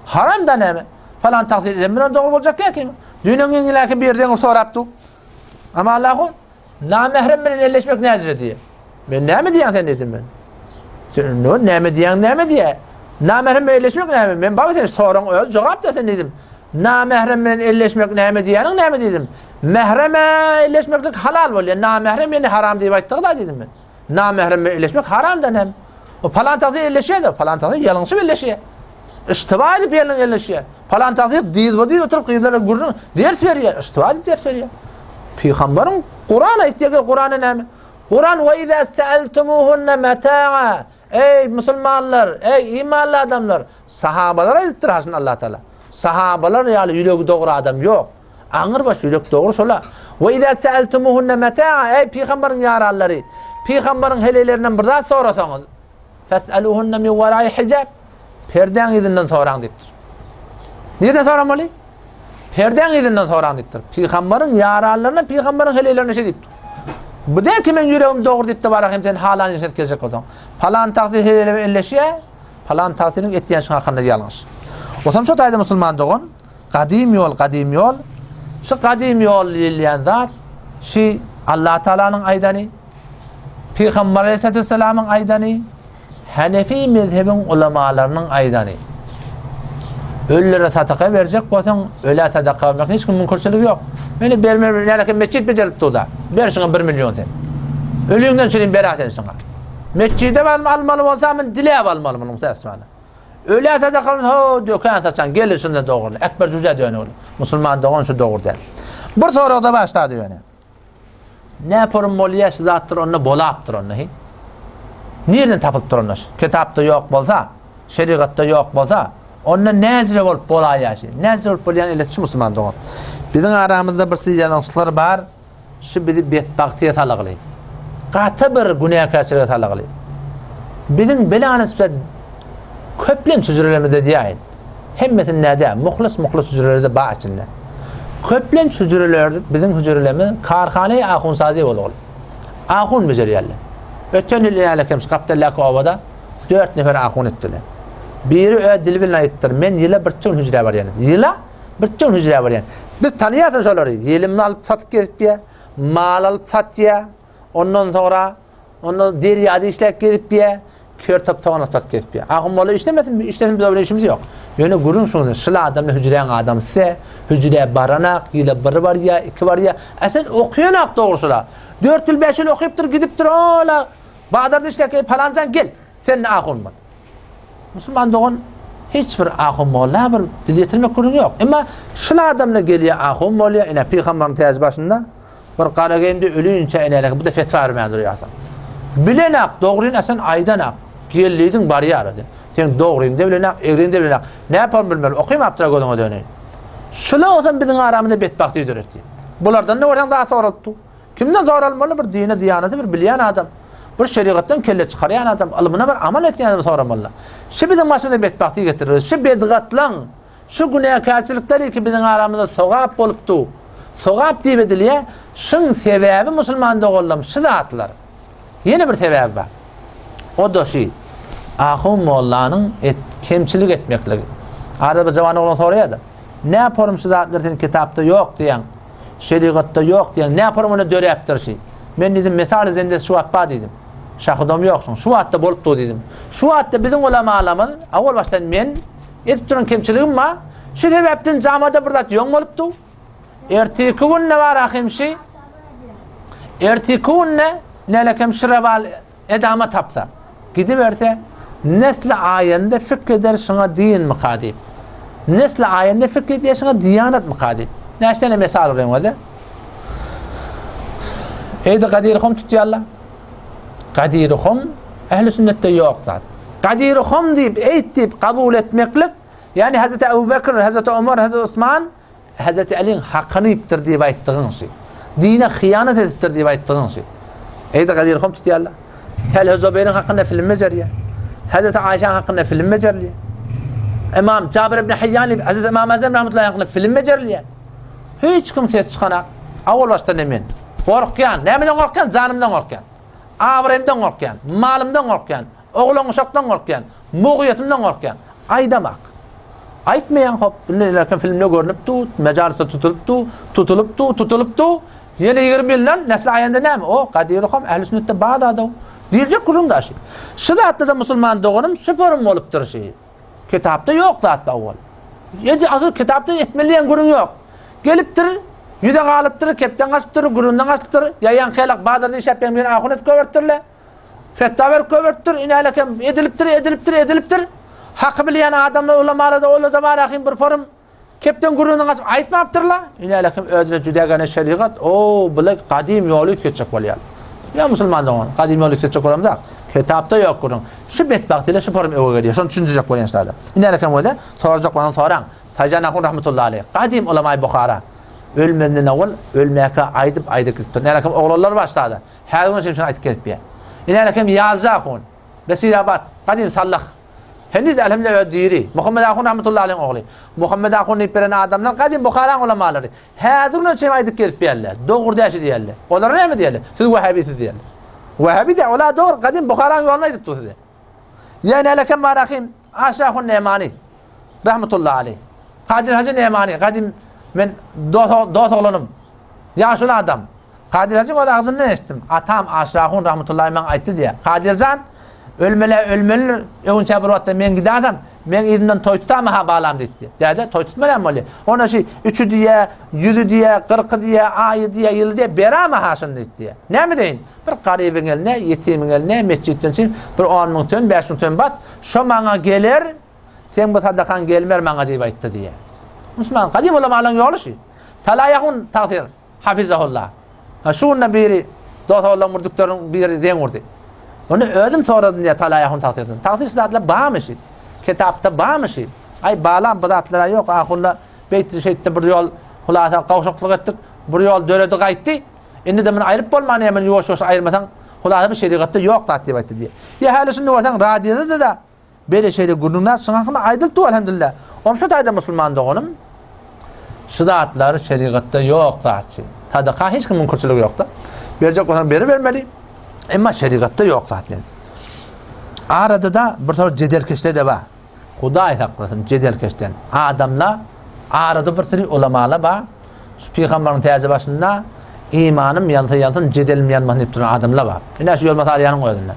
Haram da näme? Falan tagsyr eden bilen dogry boljak ýa kim? Düýn öňňiläki bir ýerden sorapdy. Ama Allahu namährem bilen elleşmek nädire diýe. Men näme diýýän sen diýdim men. Sen ne näme diýýän näme diýe? Namährem bilen elleşmek näme? Men baba sen soraň öz jogap da sen diýdim. Namährem bilen elleşmek näme diýýäniň näme diýdim. Mähreme elleşmeklik halal bolýar. Namährem ýene haram diýip aýtdyk-da diýdim men. Namähreme elleşmek haram da näme? O falan tagsyr elleşýär-de, falan tagsyr ýalňyşyp elleşýär. Iştiba edip ýerine elleşýär. Falan tagsyr dyzba-dyz oturyp gyzlara gürrüň, ders berýär, iştiba edip ders berýär. Pygambaryň Kuran aýtýar, gel Kurana näme? Kuran we iza sa'altumuhunna mata'a. Eý musulmanlar, eý imanly adamlar, sahabalara aýdypdyr haşyn Allah Taala. Sahabalar ýaly ýüregi dogry adam ýok. Aňyrbaş ýürek dogry şola. We iza sa'altumuhunna mata'a, eý pygambaryň ýaranlary, pygambaryň heleýlerinden bir zat sorasaňyz, fes'aluhunna min wara'i hijab, perdäň yzyndan soraň diýipdir. Nireden soramaly? Perdäň yzyndan soraň diýipdir. Pygambaryň ýaranlaryna, pygambaryň heleýlerine şeý diýipdir. Bu däl ki men ýüregim dogry diýip-de bara hem sen halan işe geljek bolsaň. Palan tagsyr heleýlere elleşýär, palan tagsyryň etýän işiň hakynda ýalňyş. Otam şo taýda musulman dogan, Gadym ýol, gadym ýol. Şu gadym ýol diýilýän zat, şu Allah Taalanyň aýdany, Pygamber Aleyhissalatu vesselamyň aýdany, Hanefi mezhebiň ulamalarynyň aýdany. Ölülere sadaka berjek bolsaň, ölä sadaka bermek hiç kim müňkürçiligi ýok. Meni berme, nälekin metjit bejerip dur-da. Ber şuňa 1 million sen. Ölüňden çürim ber sen şuňa. Metjide barma almaly bolsa, men diläp almaly munuň sesmany. Ölä sadaka ho dökän saçan gelin şunda dogry. Ekber jüjä dönügli. Musulman dogan şu dogry däl. Bir soragda başlady ýöne. Ne porum bolýa şu zatdyr onda bolapdyr onda hi. Nirden tapylypdyr onda? Kitapda ýok bolsa, şerigatda ýok bolsa, onda näjire bolup bolaýýar şi? Näjire bolup bolýan eleti şu musulman dogan. Biziň aramyzda bir ýalňyşlyklar bar. Şu bizi betbagtyýa salagly. Gaty bir günäkärçilige salagly. Biziň belanysbet köplenç hüjrelerimizde diýäýin. Hemmesinde däl, muhlis-muhlis hüjrelerde bar içinde. Köplenç hüjreler, biziň hüjrelerimiz karhana ahunsazy bolugly. Ahun bejerýärler. Öten ýyl ýaly şu gapdaldaky obada 4 nefer ahun etdiler. Biri öz dili bilen aýtdyr, men ýyla bir tün hüjrä barýan. Ýyla Bir tüň hüjrä barýan. Biz tanýarys şolary. Ýelimini alyp satyp gezip ýa, mal alyp satýa, ondan soňra onda derýada işläp gezip ýa, kör top sogan satyp gezip ýa. Ahun molla işlemesin, işlesin biz bilen işimiz ýok. Ýöne gürrüň şunda, şul adamda hüjräň adamsy, hüjrä baranak, ýyla bir barýa, iki barýa. A sen okaýanak dogrusyla. 4 ýyl, 5 ýyl okypdyr, gidipdir, ola. Bazarda işläp palanjan gel. Sen ahun bol. Musulman dogan hiç bir ahun molla bir dil ýetirmek gürrüň ýok. Emma şul adamda gelýär ahun bolýar, ine pygambaryň täji başynda bir gara geýimde ölünçä inelek bu da fetwa bermän durýarsyň. Bilenak dogryny sen aýdanak. Geldidiň barýar sen. Sen dogryny da bilenak, egrini de bilenak. Ne yapalım bilmeli. Okuyam aptıra gözüňe döneýin. Şula olsam biziň aramyzda betbagty döretdi. Bulardan ne görseň daha soralypdy. Kimden soralmaly bir dine diýaneti bir bilýän adam. Bir şerigatdan kelle çykarýan adam, ylmyna bir amal etýän adamy soramaly. Şu biziň başymyza betbagtlyk getirir. Şu bedgatlaň, şu günäkärçilikler ki biziň aramyzda sogap bolupdy. Sogap diýip edilýär. Şuň sebäbi musulman doganlarym şu zatlar. Ýene bir sebäbi bar. O-da şu, ahun mollanyň et, kemçilik etmekligi. Arada bir jawan oglan soraýar-da, Näporum şu zatlar sen kitapda ýok diýýäň, şerigatda ýok diýýäň, näporum onda döräpdir şi? Men diýdim, mesaly zendesi şu wagt bar diýdim. Şahydam ýoksuň, şu wagtda bolup dur diýdim. Şu wagtda biziň ulamalarymyz, owal başdan men, edip duran kemçiligim bar. Şu sebäpden jamada bir zat ýoň bolup dur. Erteki günde bar ahim şi. Erteki günde nelekem şirewal edama tapsa, gidiberse, nesli aýanda fikr eder şuňa dinmika diýip. Nesli aýanda fikr edýär şuňa diýanatmyka diýip. Näçe tane mesal urýan özi? Eýdi Gadir-Hum tutýarlar. Gadir-Hum ähli sünnetde ýok zat. Gadir-Hum diýip, eýt diýip kabul etmeklik, ýagny Hazreti Ebu Bekr, Hazreti Omar, Hazreti Osman Hezreti Alyň hakyny iýipdir diýip aýtdygyň şy. Dine hyýanat edipdir diýip aýtdygyň şy. Eýde Gadir Hum tutýarlar. Talha Zubeýriň hakynda film bejerýär. Hezreti Aýşaň hakynda film bejerilýär. Imam Jabir ibn Hayyan diýip Hezreti Imam Azam rahmetullahi hakynda film bejerilýär. Hiç kim ses çykanak. Awal başda ne men. Gorkýan. Nämeden gorkýan? Janymdan gorkýan. Abraýymdan gorkýan. Malymdan gorkýan. Oglan-uşakdan gorkýan. Mugyýetymdan gorkýan. Aýdamak. Aýtmaýaň hop, indi ilerki filmde görnüp dur, mejalisde tutulyp dur, tutulyp dur, tutulyp dur. Ýene 20 ýyldan nesli aýanda näme? O, Gadyry hom ähli sünnetde bar zat-ow. Diýiljek gürrüň daşy. Şu zatda-da musulman doganym süperim bolupdyr şi. Kitapda ýok zat owal. Ýedi asyl kitapda etmeli diýen gürrüň ýok. Gelipdir, ýüze galypdyr, kepden gaçypdyr, gürrüňden gaçypdyr, ýaýaň kelak bazarda işläp ýören bir ahun edip goýberipdirler. Fetwa berip goýberipdir, inälekem edilipdir, edilipdir, edilipdir. Haky bilýän adamlar, ulamalar-da, olar-da bar ahym bir forum kepden gürrüňden gaçyp aýtmapdyrlar. Inälekem özüne jüdägene şerigat, o, bile gadym ýoly üýtgetjek bolýar. Ýa musulman dogan, gadym ýoly üýtgetjek bolamzak. Kitapda ýok gürrüň. Şu betbagt ile şu forum öwe gelýär. Şony düşündirjek bolýan şada. Inälekem öze sorajak bolsaň soraň. Taýjan ahun rahmetullahi aleýh, gadym ulamaý Buhara. Ölmezden owal ölmäkä aýdyp aýdyp gidipdir. Inälekem oglanlar bar şada. Häzir gün şemşini aýtyp gezip ýör. Ine hem Ýazja ahun, Besirabat, gadym sallah. Heniz elhamdülillah öz diri. Muhammet ahun rahmetullahi aleyhiň ogly. Muhammet ahun diýip beren adamlar gadym Buharaň ulamalary. Häzir gün şem aýdyp gezip ýörler. Dogry däşi diýerler. Olara näme diýerler? Siz wahhabisiz diýerler. Wahhabi de olar dogry gadym Buharaň ýoluny aýdyp dur size. Ýa nälekem barahim Aşa ahun Nemani rahmetullahi aleyh. Kadyr Hajy Nemani gadym men dos oglanym. Ýaşuly adam. Kadyr hajyň öz agzyndan eşitdim. Atam Aşyr ahun rahmetullahi maňa aýtdy diýýär. Kadyr jan, ölmel-ä ölmelidir, öňünçä bir wagtda men gidäsem, meň yzymdan toý tutama-ha balam diýipdi. Däde, toý tutma näme bolýar? Onda şi üçi diýýär, ýüzi diýýär, kyrky diýýär, aýy diýýär, ýyly diýýär, berama-ha şuny diýipdi diýýär. Näme edeýin? Bir garybyň eline, ýetimiň eline metjitden çyn bir on müň tümen, 5000 tümen bas, şo maňa geler, seň bu sadakaň gelmer maňa diýip aýtdy diýýär. Musulman, gadym ulamalaryň ýoly şi. Talaýahun tagsyr. Hafizahullah. Ha şu günde biri dost oglan murduklaryn biri zeň urdy. Ony özüm soradym diýýär Talaýahun tagsyrdan. Tagsyr şu zatlar barmy şu? Kitapda barmy şu? Aý balam bu zatlar ýok. Ahunla beýtdi şeýtdi bir ýol hulasa gowşaklyk etdik. Bir ýol döredi gaýtdy. Indi de muny aýryp bolman ýa men ýuwaş-ýuwaş aýyrmasaň hulasa bu şerigatda ýok zat diýip aýtdy diýýär. Ýa häli şunda bolsaň radioda da Beýle şeýle gürrüňler şuň hakynda aýdylyp dur elhamdülillah. Oň şu taýda musulman doganym şu zatlar şerigatda ýok zatçy. Sadaka hiç kim müňkürçiligi ýokda. Berjek bolsaň beribermeli. Emma şerigatda ýok zat yani. Arada da bir sor jedelkeşler de bar. Hudaý saklasyn jedelkeşden. Adamlar arada bir sürü ulamalar bar. Şu pygambaryň täji başynda imanym ýansa ýansyn, jedelim ýanmasyn diýip duran adamlar bar. Ine şu ýolbars alýanyň özünde.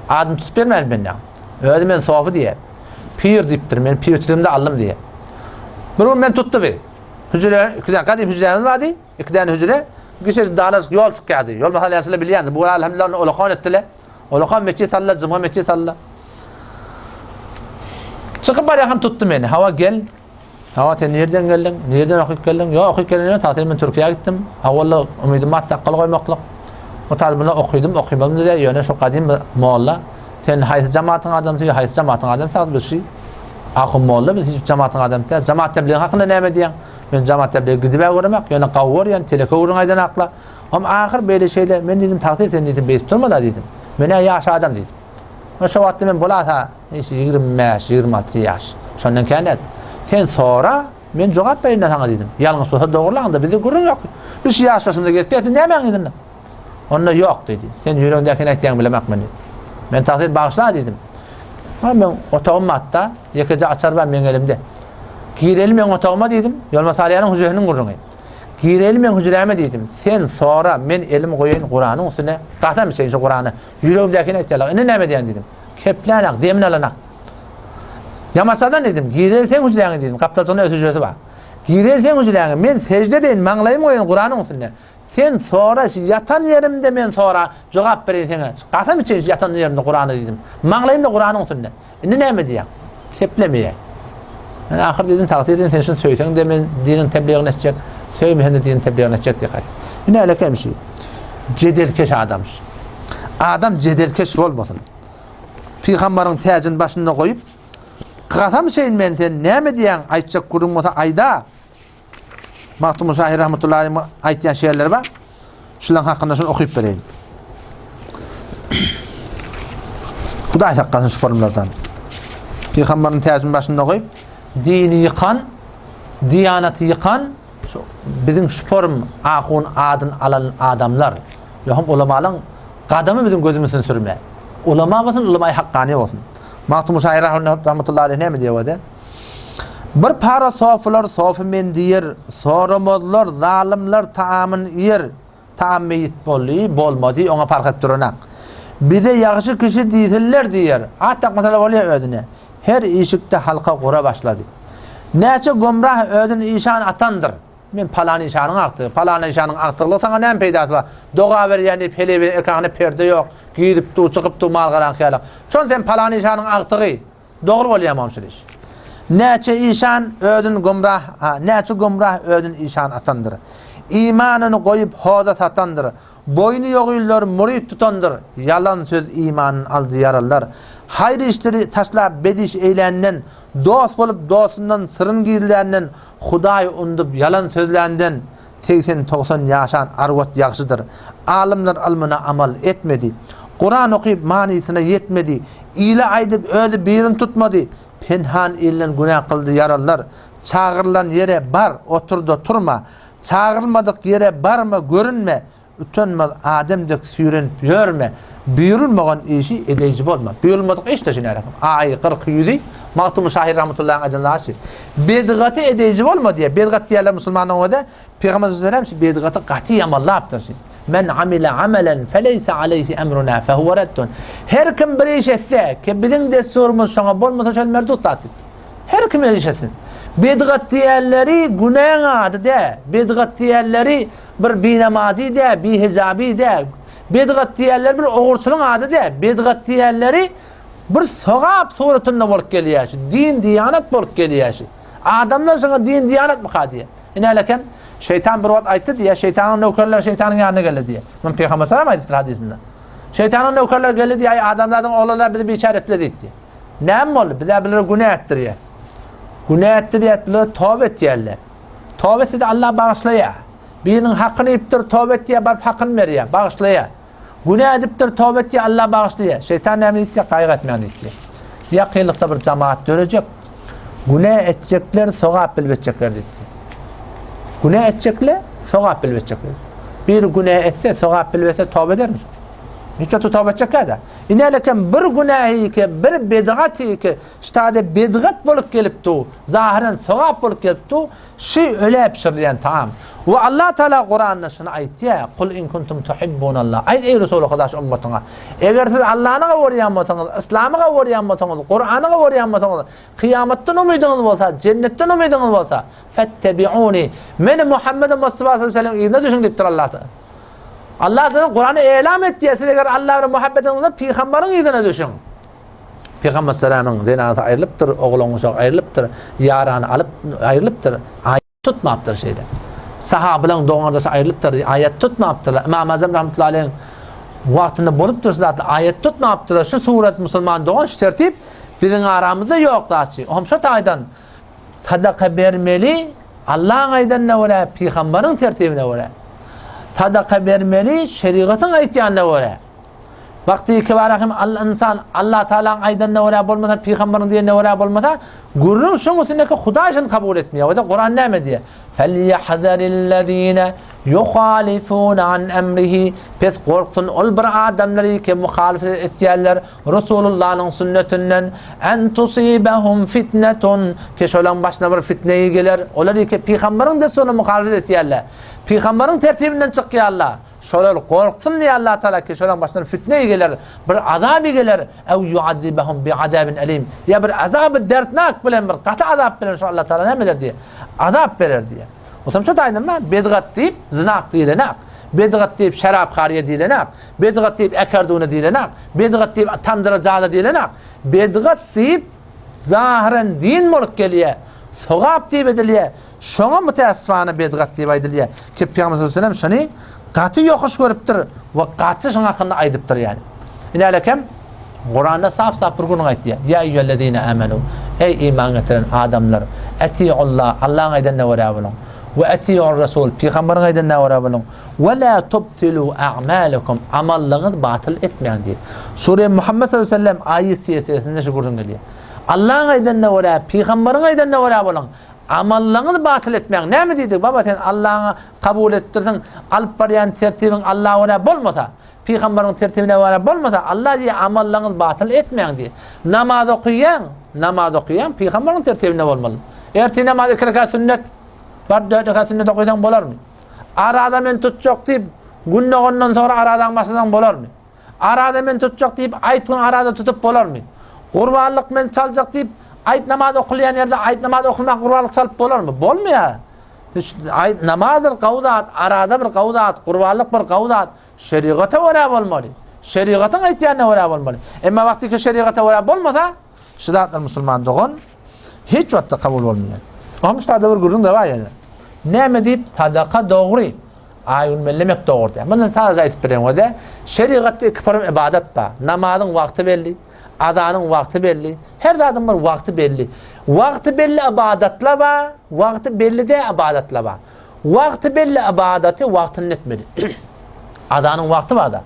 Adyny tutup bermäýin men ýa. Özi men sofy diýýär. Pir diýipdir, men pirçiligimde aldym diýýär. Bir gün men tutdy bir. Hüjre, iki däne gadym hüjrämiz bardy, iki däne hüjre. Gişe dalaş ýol çykýardy. Ýolbars alýançylar bilýärdi. Bu elhamdülillah ony olakan etdiler. Olakan metjit saldylar, juma metjit saldylar. Çykyp barýarkam tutdy meni. Hawa gel. Hawa sen nirden geldiň? Nirden okyp geldiň? Ýok, okyp gelen ýok, tatyl men Türkiýä gitdim. Awalla umydym bar sakgal goýmaklyk. Bu taýda muny okydym, okymadym diýýär, ýöne şu gadym bir molla, sen haýsy jamatyň adamsy, ýa haýsy jamatyň adamsy, biz şu ahun molla, biz hiç jamatyň adamsy däl. Jamat tebligiň hakynda näme diýýäň? Men jamat teblige gidib-ä göremek, ýöne gawy görýän, teleke gürrüň aýdan akla. Om ahyr beýle şeýle, men diýdim, tagsyr sen diýdim, beýdip durma-da diýdim. Men-ä ýaş adam diýdim. Men şo wagtda men bolasa işi 25, 26 ýaş. Şondan kän däl. Sen sora, men jogap bereýin saňa diýdim. Ýalňyş bolsa dogrulan-da bizde gürrüň ýok. Biz şu ýaş başymyzda gezip ýörüs, biz nämäň yzynda? Onda ýok diýdi. Sen ýüregiňdäkini aýtýaň bilemak men diýdi. Men tagsyr bagyşla diýdim. Ha men otagym batda, ýekeje açar bar meň elimde. Gireli meň otagyma diýdim. Ýolma Salyýanyň hüjresiniň gürrüňi. Gireli meň hüjräme diýdim. Sen sora, men elimi goýaýyn Kuranyň üstüne. Gasam içeýin şu Kurany. Ýüregimdäkini aýtýarlar. Indi näme diýen diýdim. Keplänak, demini alanak. Ýamaçadan diýdim. Gireli seň hüjräňe diýdim. Gapdaljygynda öz hüjresi bar. Gireli seň hüjräňe. Men sežde edeýin, maňlaýymy goýaýyn Kuranyň üstüne. Sen sora, şu ýatan ýerimde men sora, jogap bereýin seňe. Gasam içeýin şu ýatan ýerimde Kurany diýdim. Maňlaýymda Kuranyň üstünde. Indi näme diýýäň? Keplemeýär. Men ahyr diýdim, tagsyr diýdim, sen şuny söýseň-de men diniň tebligini etjek, söýmeseň-de diniň tebligini etjek diýip gaýtdy. Ine älekem şu. Jedelkeş adam şu. Adam jedelkeş bolmasyn. Pygambaryň täjini başynda goýup, Gasam içeýin men sen näme diýýäň, aýtjak gürrüň bolsa aýda. Magtymguly şahyr rahmetullahi aleyh aýtýan şeýerleri bar. Şularyň hakynda şuny okyp bereýin. Hudaý saklasyn şu forumlardan. Pygamberin täjini başynda goýup, dini ýykan, diýanaty ýykan, şu biziň şu forum ahun adyny alan adamlar, ýoham ulamalaryň gadamy biziň gözümizden sürme. Ulama bolsun, ulamaý hakkany bolsun. Magtymguly şahyr rahmetullahi aleyh näme diýýär? Bir para sofylar sofy men diýer, soramazlar, zalymlar taamyn iýer. Taam meýit boldy, bolmady, oňa parh edip duranak. Bize ýagşy kişi diýsinler diýer. At dakmasalar bolýar özüne. Her işikde halka gura başlady. Näçe gomrah özüni işan atandyr. Men palan işanyň agtygy, palan işanyň agtyglygy saňa näme peýdasy bar? Doga berýän diýip heleý bilen erkana perde ýok, girip dur, çykyp dur mal-garaňky ýaly. Şon sen palan işanyň agtygy. Dogry bolýar mamşyr iş. Näçe işan özün gumrah, ha, näçe gumrah özün işan atandyr. Imanyny goýup hoza satandyr. Boýny ýogynlar muryt tutandyr. Ýalan söz imanyn aldy ýaralar. Haýyr işleri taşlap bet iş eýländen, dost bolup dostundan syryn gizländen, Hudaýy undup ýalan sözländen 80-90 ýaşan arwat ýagşydyr. Alymlar ylmyna amal etmedi. Kuran okyp manysyna ýetmedi. Ile aýdyp özi birin tutmady. Penhan ilden günä kyldy ýaralylar. Çagyrylan ýere bar, otur-da turma. Çagyrylmadyk ýere barma, görünme. Utanmaz adam dek süýrenip ýörme. Buýrulmagan işi edeýji bolma. Buýrulmadyk iş-de şu närahyň. Aýy, kyrky, ýüzi Magtymguly şahyr rahmetullahyň aýdan zady şu. Bedgaty edeýji bolma diýýär. Bedgat diýýärler musulmanlaryň özi. Pygamber sallallahu aleyhi ve sellem şu bedgaty gaty ýamanlapdyr şu. Men amile amelen feleýse aleyhi emruna fehuve reddun. Her kim bir iş etse, ki biziň dessurymyz şoňa bolmasa şol merdut zat diýipdir. Her kim iş etsin. Bedgat diýenleri günäň ady dä. Bedgat diýenleri bir binamazy dä, bihijaby dä. Bedgat diýenleri bir ogurçylyň ady dä. Bedgat diýenleri bir sogap suratynda bolup gelýär şu. Din, diýanat bolup gelýär şu. Adamlar şoňa din, diýanatmyka diýýär. Ine häleken şeýtan bir wagt aýtdy diýýär, şeýtanyň nökerleri şeýtanyň ýanyna geldi diýýär. Muny Pygamber salam aýdypdyr hadysynda. Şeýtanyň nökerleri geldi diýýär, aý adamzadyň oglanlary bizi biçäre etdiler diýdi. Näme boldy? Bizä bulara günä etdirýär. Günä etdirýär, bular toba etýärler. Toba etse-de Allah bagyşlaýar. Biriniň hakyny iýipdir, toba etýär, baryp hakyny berýär, bagyşlaýar. Günä edipdir, toba etýär, Allah bagyşlaýar. Şeýtan näme diýdi? Gaýgy etmäň diýdi. Ýakynlykda bir jemaat dörejek. Günä etjekler sogap bilip etjekler diýdi. Günä etjekler sogap bilip etjekler. Bir günä etse, sogap bilip etse toba edermi? Hiç wagt toba etjek ýa-da. Inelekem bir günähi ki, bir bidgaty ki, ştada bidgat bolup gelip du, zahyren sogap bolup gelip du, Şu ölä bişirilýän tagam. We Allah Teala Kuranda şuny aýtýar, Kul in kuntum tuhibbunallah. Aýt eý Resuly Huda şu ummatyňa. Eger siz Allany gawarýan bolsaňyz, Yslamy gawarýan bolsaňyz, Kurany gawarýan bolsaňyz, kyýamatdan umydyňyz bolsa, jennetden umydyňyz bolsa, fettebiuni. Meni Muhammed Mustafa sallallahu aleyhi ve sellem yzyna düşüň diýipdir Allah Teala. Allah Teala Kuranda elam etýär, siz eger Allah bilen muhabbetiňiz bolsa, pygamberiň yzyna düşüň. Pygamber salamyň zenanasy aýrylypdyr, oglan uşak aýrylypdyr, ýarany alyp aýrylypdyr, aýat tutmapdyr şeýle. Sahabalaryň dogan-gardaşy aýrylypdyr, aýat tutmapdyrlar. Ymam Azam rahmetullahi aleýhiň wagtynda bolupdyr şu zatlar, aýat tutmapdyrlar. Şu surat musulman dogan şu tertip biziň aramyzda ýok zatçy. Ohm şo taýdan sadaka bermeli, Allaň aýdanyna görä, pygambaryň tertibine görä. Sadaka bermeli, şerigatyň aýtýanyna görä. Wagty kibara hem al ynsan Allah Tagalaň aýdanyna görä bolmasa, pygamberiň diýenine görä bolmasa, gürrüň şoň üstündeki Hudaý şony kabul etmeýär. Oda Kuran näme diýýär? Felýahzarillezine yuhalifun an emrihi Pes gorksun ol bir adamlary ki muhalifet etýärler Resulullanyň sünnetinden en tusibahum fitnetun ki şolaň başyna bir fitne geler. Olar ki pygamberiň desturyna muhalifet etýärler. Pygamberiň tertibinden çykýarlar. Şolar gorksun diýýär Allah Tagala ki, şolaryň başyna bir fitne geler, bir azaby geler, ew ýu'azzibahum bi'azabin elim, ýa bir azaby derdnak bilen bir gaty azap bilen şo Allah Tagala näme eder diýýär? Azap berer diýýär. Otam şo taýdan ma bedgat diýip zynak diýilenak, bedgat diýip şerapharyýa diýilenak, bedgat diýip ekerduna diýilenak, bedgat diýip tamdyra jaza diýilenak, bedgat diýip zahyran din bolup gelýär, sogap diýip edilýär. Şoňa mütäessifana bedgat diýip aýdylýar. Ki Pygamber sallallahu aleyhi ve sellem şony gaty ýokuş görüpdir we gaty şoň hakynda aýdypdyr ýani. Inälekem Kuranda sap-sap bir gürrüň aýtýar. Ýa eýýühellezine amenu. Eý iman getiren adamlar, etiullah, Allahyň aýdanyna görä boluň. We etiur rasul, pygamberiň aýdanyna görä boluň. We la tubtilu a'malakum, amallaryňyzy batyl etmäň diýip. Sure Muhammed sallallahu aleyhi ve sellem aýy sesesinde şu gürrüň gelýär. Allahyň aýdanyna görä, pygamberiň aýdanyna görä boluň. Amallaňyzy batyl etmäň. Näme diýdik, baba sen Allaňa kabul etdirsiň, alyp barýan tertibiň Allaha görä bolmasa, pygambaryň tertibine görä bolmasa, Alla diýýär, amallaňyzy batyl etmäň diýýär. Namaz okaýaň, namaz okaýaň, pygambaryň tertibinde bolmaly. Ertir namaz iki rekat sünnet, bar dört rekat sünnet okaýsaň bolarmy? Araza men tutjak diýip, gün dogandan soňra arazaňy başlasaň bolarmy? Araza men tutjak diýip, aýt gün araza tutup bolarmy? Gurbanlyk men çaljak diýip, aýt namaz okulýan ýerde aýt namaz okulmak gurbanlyk çalyp bolarmy? Bolmaýar. Aýt namaz bir gowy zat, araza bir gowy zat, gurbanlyk bir gowy zat. Şerigata görä bolmaly. Şerigatyň aýtýanyna görä bolmaly. Emma wagty ki şerigata görä bolmasa, şu zatlar musulman dogan hiç wagtda kabul bolmaýar. Onuň şada bir gürrüň de bar ýene. Näme diýip, sadaka dogry. Aý gün bellemek dogry däl. Mundan sadaja aýdyp bilen bolýar. Şerigatda iki form ybadat bar. Namazyň wagty belli, azanyň wagty belli, her zadyň bir wagty belli. Wagty belli ybadatlar bar, wagty belli däl ybadatlar bar. Wagty belli ybadaty wagtynda etmeli. Azanyň wagty bar-da.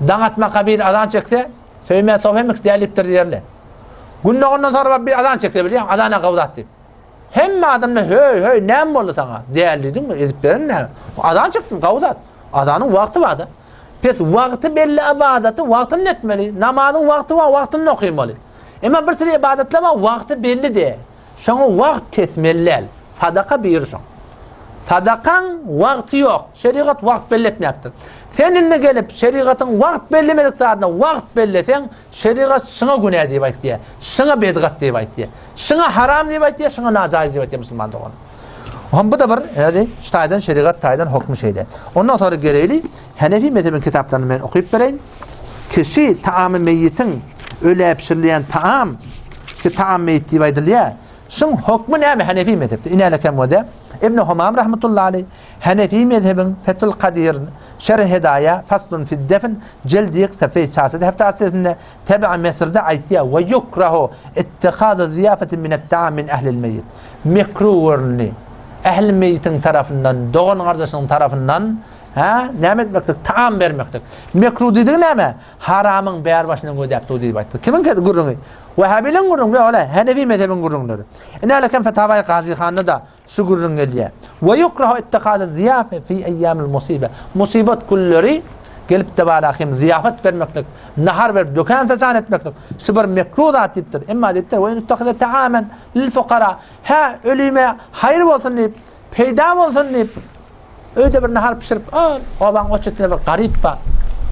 Daň atmaka bir azan çekse, söýmä sow hemmesi dälipdir diýerler. Gün dogandan soňra bir azan çekse bilýäň, azana gawzat diýip. Hemme adamlar höý, höý, näme boldy saňa? Däl diýdiňmi? Edip beren näme? Azan çyksyn, gowy zat. Azanyň wagty bar-da. Pes wagty belli ybadaty wagtynda etmeli. Namazyň wagty bar, wagtynda okymaly. Emma bir sürü ybadatlar bar, wagty belli däl. Şoňa wagt kesmeli däl. Sadaka biri şoň. Sadakaň wagty ýok. Şerigat wagt belli etmäpdir. Sen indi gelip şerigatyň wagt bellemedik zadyna wagt belleseň, Şerigat şuňa günä diýip aýtýar. Şuňa bedgat diýip aýtýar. Şuňa haram diýip aýtýar, şuňa najaýyz diýip aýtýar musulman doganym. Hom bu da bir häli şu taýdan şerigat taýdan hokmy şeýle. Ondan sonra gereýli Hanefi mezhebiniň kitaplaryny men okyp bereýin. Kişi taamy meýitiň ölä pişirilýän taam ki taam meýit diýip aýdylýar. Şuň hokmy näme Hanefi mezhepde? Inälekem wede Ibn Humam rahmetullahi aleyh Hanefi mezhebiň Fethul Kadir, Şerh Hedaýa, Faslun fid defn, Jildi ýyk, Sefeý çarşyda hepde gazetesinde, Teb'i Mesrde aýtýar, We ýukrahu ittihadu ziýafeti minet-taam min ehlil meýit. Mekruh görüldi. Ehli meýitiň tarapyndan, dogan-gardaşynyň tarapyndan, hä, näme etmeklik, taam bermeklik. Mekruh diýdigi näme? Haramyň bär başyndan gözläp dur diýip aýtdy. Kimiň gürrüňi? Wehabiliň gürrüňi, ýok, Hanefi mezhebiň gürrüňleri. Ine, Fetawaý Gazyhanda-da Şu gürrüň gelýär. We ýukrahu ittihadu ziýafe fi eýýamil musibe. Musybat günleri gelip-de bara hem zyýafat bermeklik, nahar berip dökän-saçan etmeklik, şu bir mekruh zat diýipdir. Emma diýipdir, we in ittahaza taamen lil fukara. Hä, ölüme haýyr bolsun diýip, peýda bolsun diýip, öýde bir nahar bişirip, ol obaň o çetinde bir garyp bar,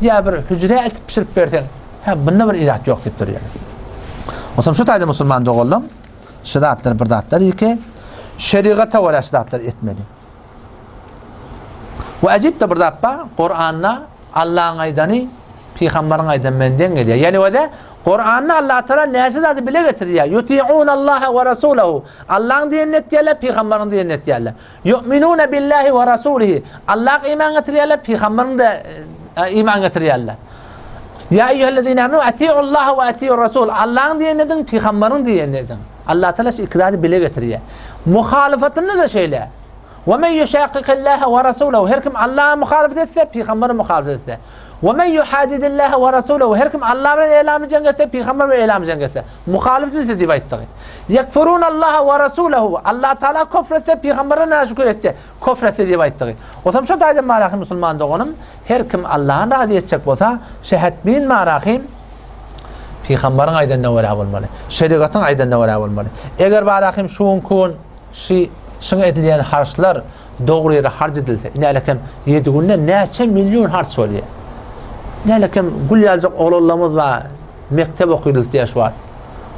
ýa bir hüjrä eltip bişirip berseň, hä, bunda bir irat ýok diýipdir ýöne. Onsoň şu taýda musulman doganlam, Şu zatlar bir zatlar ýeke şerigata görä şu zatlar etmeli. We ajip de bir zat bar, Kur'anda Allahyň aýdany pygamberiň aýdany bilen deň gelýär. Ýani wede Kur'anda Allah Taala näçe zady bile getirýär. Yuti'un Allaha we rasulahu. Allahyň diýenini etýärler, pygamberiň diýenini etýärler. Yu'minuna billahi we rasulihi. Allaha iman getirýärler, pygamberiň de e, iman getirýärler. Ýa eýýuhellezine amenu atiullaha we atiur rasul. Allahyň diýenini ediň, pygamberiň diýenini ediň. Allah Taala şu iki zady bile getirýär. Muhalyfatynda da şeýle. We men ýuşaqiqillaha we rasulahu. Her kim Allaha muhalyfat etse, pygambere muhalyfat etse. Ve men yuhadidillaha ve rasulehu her kim Allah bilen elamy jeň etse, pygamber bilen elamy jeň etse, muhalyf etse diýip aýtdygy. Yekfurun Allaha ve rasulehu Allah Taala kufr etse, pygambere naşükür etse, kufr etse diýip aýtdygy. Osam şo taýdan marahym musulman doganym, her kim Allahny razy etjek bolsa, şehetmin marahym pygamberiň aýdanyna görä bolmaly. Şerigatyň aýdanyna görä bolmaly. Eger barahym şu günki gün şi şyň edilýän harçlar dogry ýere harç edilse, inälekem 7 günde näçe million harç bolýar. Inälekem gül ýaljak oglanlarymyz bar, mekdep okydyldy diýär şu wagt.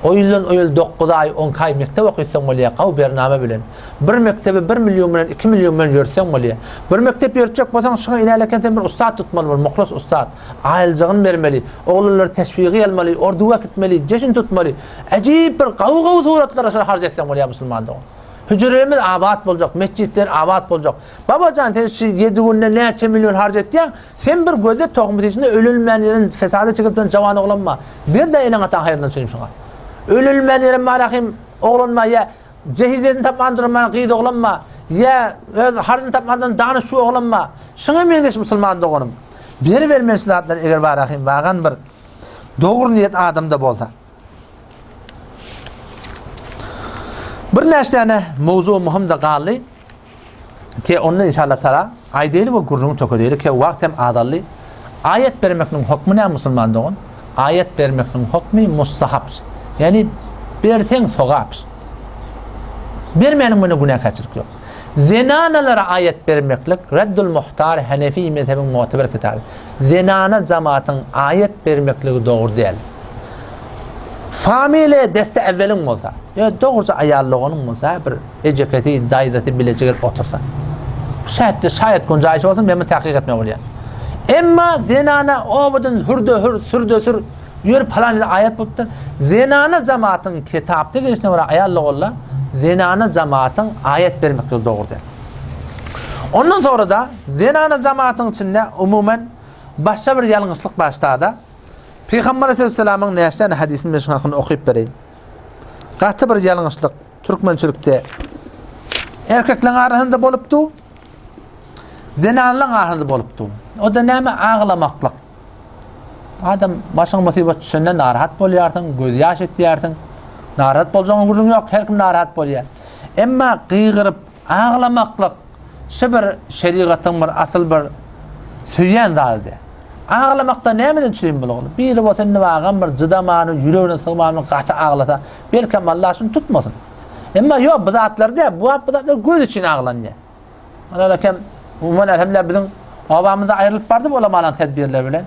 O ýyldan o ýyl 9 aý, 12 aý mekdep okytsaň bolýar, gawy bername bilen. Bir mekdebi 1 million bilen, 2 million bilen ýörtseň bolýar. Bir mekdep ýörtjek bolsaň, şuňa inälekem sen bir ussat tutmaly, bir muhlas ussat. Aýyljagyny bermeli, oglanlary teşwigi almaly, orduwa gitmeli, jeşin tutmaly. Äjip bir gawy-gawy suratlara şol harç etseň bolýar musulman dogan. Hüjremiz abat boljak, metjitler abat boljak. Babajan sen şu 7 günde näçe million harç etýäň? Sen bir göze tohum içinde ölülmän ýeren fesada çekip duran jawan oglanma. Bir de eneň ataň haýryndan çynym şuňa. Ölülmän ýeren barahym oglanma ýa jehizedini tapman duran gyz oglanma ýa öz harjyny tapman duran danyş şu oglanma. Şuňa meňzeş musulman doganym. Beri bermeli zatlar eger barahym bagan bir dogry niýet adamda bolsa. Bir näçe mowzu muhim de galdy. Ki onda inşallah tala aýdaýly we gürrüňi tökedeýli ki wagt hem azaldy. Aýat bermekniň hukmy näme musulman dogan? Aýat bermekniň hukmy mustahap. Ýani berseň sogap. Bermäniň muny günäkärçilik ýok. Zenanalara aýat bermeklik Reddul Muhtar Hanefi mezhebiň mu'teber kitaby. Zenana jamatyň aýat bermekligi dogry däl. Familiýa desse evveliň bolsa, ýa dogruja aýal doganyň bolsa, bir ejekesi, daýzasy bileje gelip otursa. Şähetde şaýat gunjaýyş bolsun, men muny tahkyk etmek bolýar. Emma zenana obadan hürde hür, sürde sür, ýör palan ýerde aýat bolupdyr. Zenana jamatyň kitapda gelişine görä aýal doganlar, zenana jamatyň aýat bermekligi dogry däl. Ondan sonra da zenana jamatyň içinde umuman başga bir ýalňyşlyk başlada. Pygamber aleyhisselamyň näçe hadysini men şu hakynda okyp bereýin. Gaty bir ýalňyşlyk türkmençilikde erkekleriň arasynda bolupdy. Zenanlaryň arasynda bolupdy. O da näme aglamaklyk. Adam başyňa musibat düşende narahat bolýarsyň, göz ýaş etýärsiň. Narahat boljagyň gürrüň ýok, her kim narahat bolýar. Emma gygyryp aglamaklyk şu bir şerigatyň bir asyl bir söýýän zady. Aglamakda nämeden çürim bolagly? Biri bolsa indi agam bir jydamany, ýüregine sygmany gaty aglasa, belkem Allah şuny tutmasyn. Emma ýok bu zatlar däl, bu bu zatlar göz üçin aglanýar. Olar eken, umuman elhamdülillah biziň obamyzda aýrylyp bardy bu ulamalaryň tedbirleri bilen.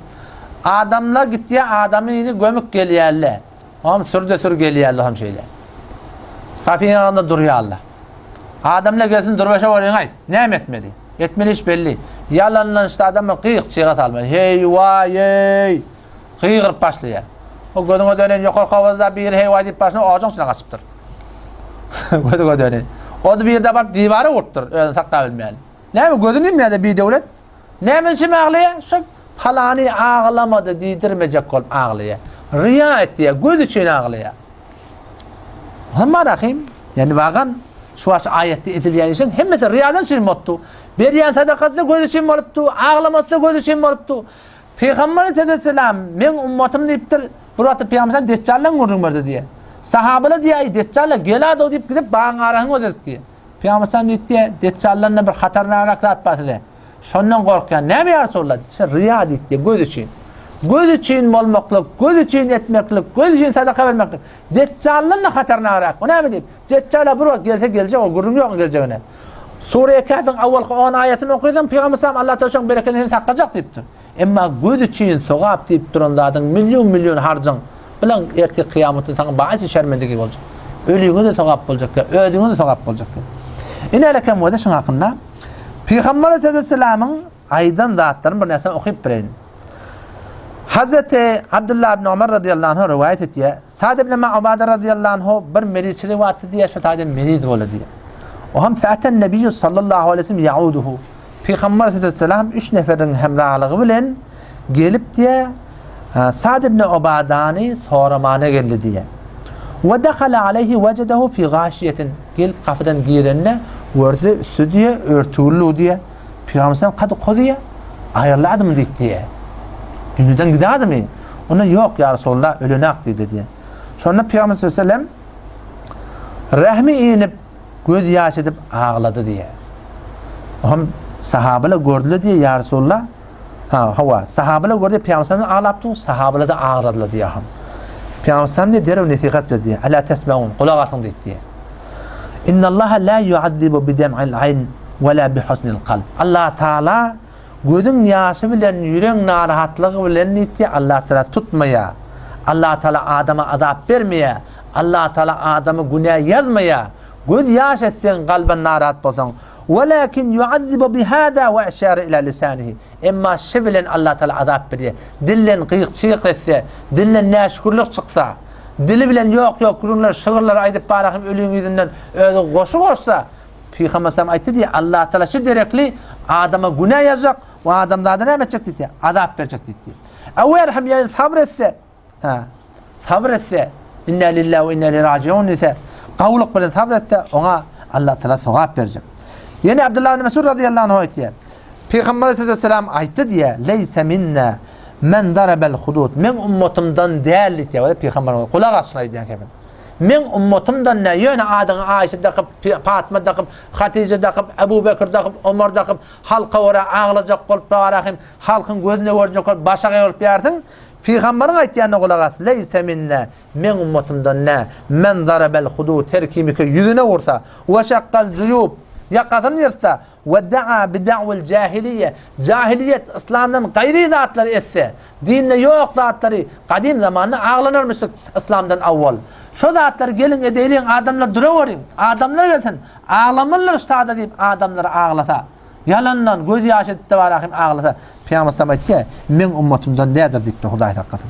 Adamlar gitýär, adamyny gömüp gelýärler. Oňam sürde sür gelýärler hem şeýle. Gapyň agzynda durýarlar. Adamlar gelsin durbaşa görýän aý, näme etmeli? Etmeli iş belli. Ýalandan işte adamlar gyýyk çyga salmaly. Heý waý eý! Gygyryp başlaýar. O gözüňe dönen ýokarky owazda biri heý waý diýip başyna ojaň içine gaçypdyr. Gözüňe dönen. O bir de baryp diwara urupdyr, özüni saklap bilmän. Näme gözüni ýumýar-da bir döwlet? Näme üçin aglaýar? Şo palany aglamady diýdirmejek bolup aglaýar. Riýa etýär, göz üçin aglaýar. Hemma rahim, ýani wagan şu wagt aýatda edilýän işiň hemmesi riýadan üçin bolupdy. Berýän sadakasy göz üçin bolupdy, aglamasy göz üçin bolupdy. Pygamber aleyhisselam meň ummatym diýipdir. Bir wagtda Pygamber aleyhisselam Deccaldan gürrüň berdi diýýär. Sahabalar diýýär, "Eý Deccala gel-a diýip gidip bagyň arasyny gözledik diýýär. Pygamber aleyhisselam diýipdir, Deccaldan-da bir hatarnagrak zat bar size. Şondan gorkýan. Näme ýa Resulallah? Diýse, riýa diýipdir, göz üçin. Göz üçin bolmaklyk, göz üçin etmeklik, göz üçin sadaka bermeklik. Deccaldan-da hatarnagrak. O näme diýip? Deccala bir wagt gelse geljek, o gürrüň ýok geljegine. Sure Käfiň awalky 10 aýatyny okysaň, Pygamber sallam Allah Taala şoň berekedini seni saklajak diýipdir. Emma göz üçin sogap diýip duran zadyň million-million harjyň bilen ertir kyýamatda saňa baýsy şermendigi boljak. Ölüňe-de sogap boljak, özüňe-de sogap boljak. Ine alekem bolsa şuň hakynda Pygamber aleyhisselamyň aýdan zatlaryny bir närseni okyp bereýin. Hazreti Abdullah ibn Omar radıyallahu anh rivayet etýär. Sad ibn Ma'ubada radıyallahu anh bir meriçilik wagty diýär, şu taýda meriz boldy diýär. O hem fa'ten Nebiyyü sallallahu aleyhi ve sellem yauduhu. Pygamber aleyhisselam üç neferiň hemralygy bilen gelip diýär, Sad ibn Ubadany soramana geldi diýär. Ve dakhala aleyhi vecedehu fi gaşiyetin. Gelip gapydan girende görse üstü diýär, örtügli diýär. Pygamber sallam kad kuziýa aýryladymy diýdi diýär. Dünýeden gidädimi? Onda ýok ýa Resulallah, ölenak diýdi diýýär. Şonda Pygamber sallallahu aleyhi ve sellem rehmi inip, göz ýaş edip aglady diýýär. Ohm sahabalar gördüler diýýär, ýa Resulallah. Ha, hawa, sahabalar gördi, Pygamber sallallahu aglap dur, sahabalar da agladylar diýýär. Pygamber sallallahu diýýär, derrew nesihat berdi diýýär. Ala tesmeun, gulak asyň diýdi diýýär. Innallaha la yuazzibu bi dem'il ayn we la bi husnil kalb. Allah Taala Gözüň ýaşy bilen, ýüregiň narahatlygy bilen diýdi, Allatagala tutmaýar. Allatagala adama azap bermeýär. Allatagala adamy günä ýazmaýar. Göz ýaş etseň, kalban narahat bolsaň. Welakin ýuazzibu bihada we eşara ila lisanihi. Emma şi bilen Allatagala azap berýär. Dilden gyk-çyk etse, dilden näşükürlik çyksa, dili bilen ýok-ýok gürrüňler, şygyrlar aýdyp bara hem öliň ýüzünden özi goşgy goşsa, Pygamber sallam aýtdy diýýär, Allatagala şu derekli adama günä ýazjak we adamzada näme etjek diýdi? Azap berjek diýdi. Ewer hem ýa sabr etse, ha, sabr etse, inna lillahi we inna ileyhi rajiun diýse, gawulyk bilen sabr etse, oňa Allatagala sogap berjek. Ýene Abdullah ibn Mesud radiyallahu anhu aýtýar. Pygamber aleyhisselam aýtdy diýýär, Leýse minna men darabel hudud. Men ummatymdan däl diýýär. Pygamber gulak asyn aýdýan kebin. Meň ummatymdan nä, ýöne adyňy Aýşe dakyp, Patma dakyp, Hatyja dakyp, Ebu Bekir dakyp, Omar dakyp, halka görä aglajak bolup barahym, halkyň gözüne görünjek bolup başagaý bolup ýarsyň? Pygamberiň aýtýanyna gulak as, Leýse minna, meň ummatymdan nä, men zarabel hudud, her kim ki ýüzüne ursa, we şakkal juýub, ýakasyny ýyrtsa, We da'a bi da'wil jahiliýe, jahiliýet, yslamdan gaýry zatlary etse, dinde ýok zatlary, gadym zamanda aglanarmyşyk yslamdan awwal. Şo zatlary geliň edeýliň, adamlar duraweriň, adamlar gelsin, aglamalydyr şu sada diýip adamlary aglasa, ýalandan göz ýaş edip-de barahym aglasa, Pygamber sallam aýtýar, meň ummatymdan däldir diýipdir, Hudaý saklasyn.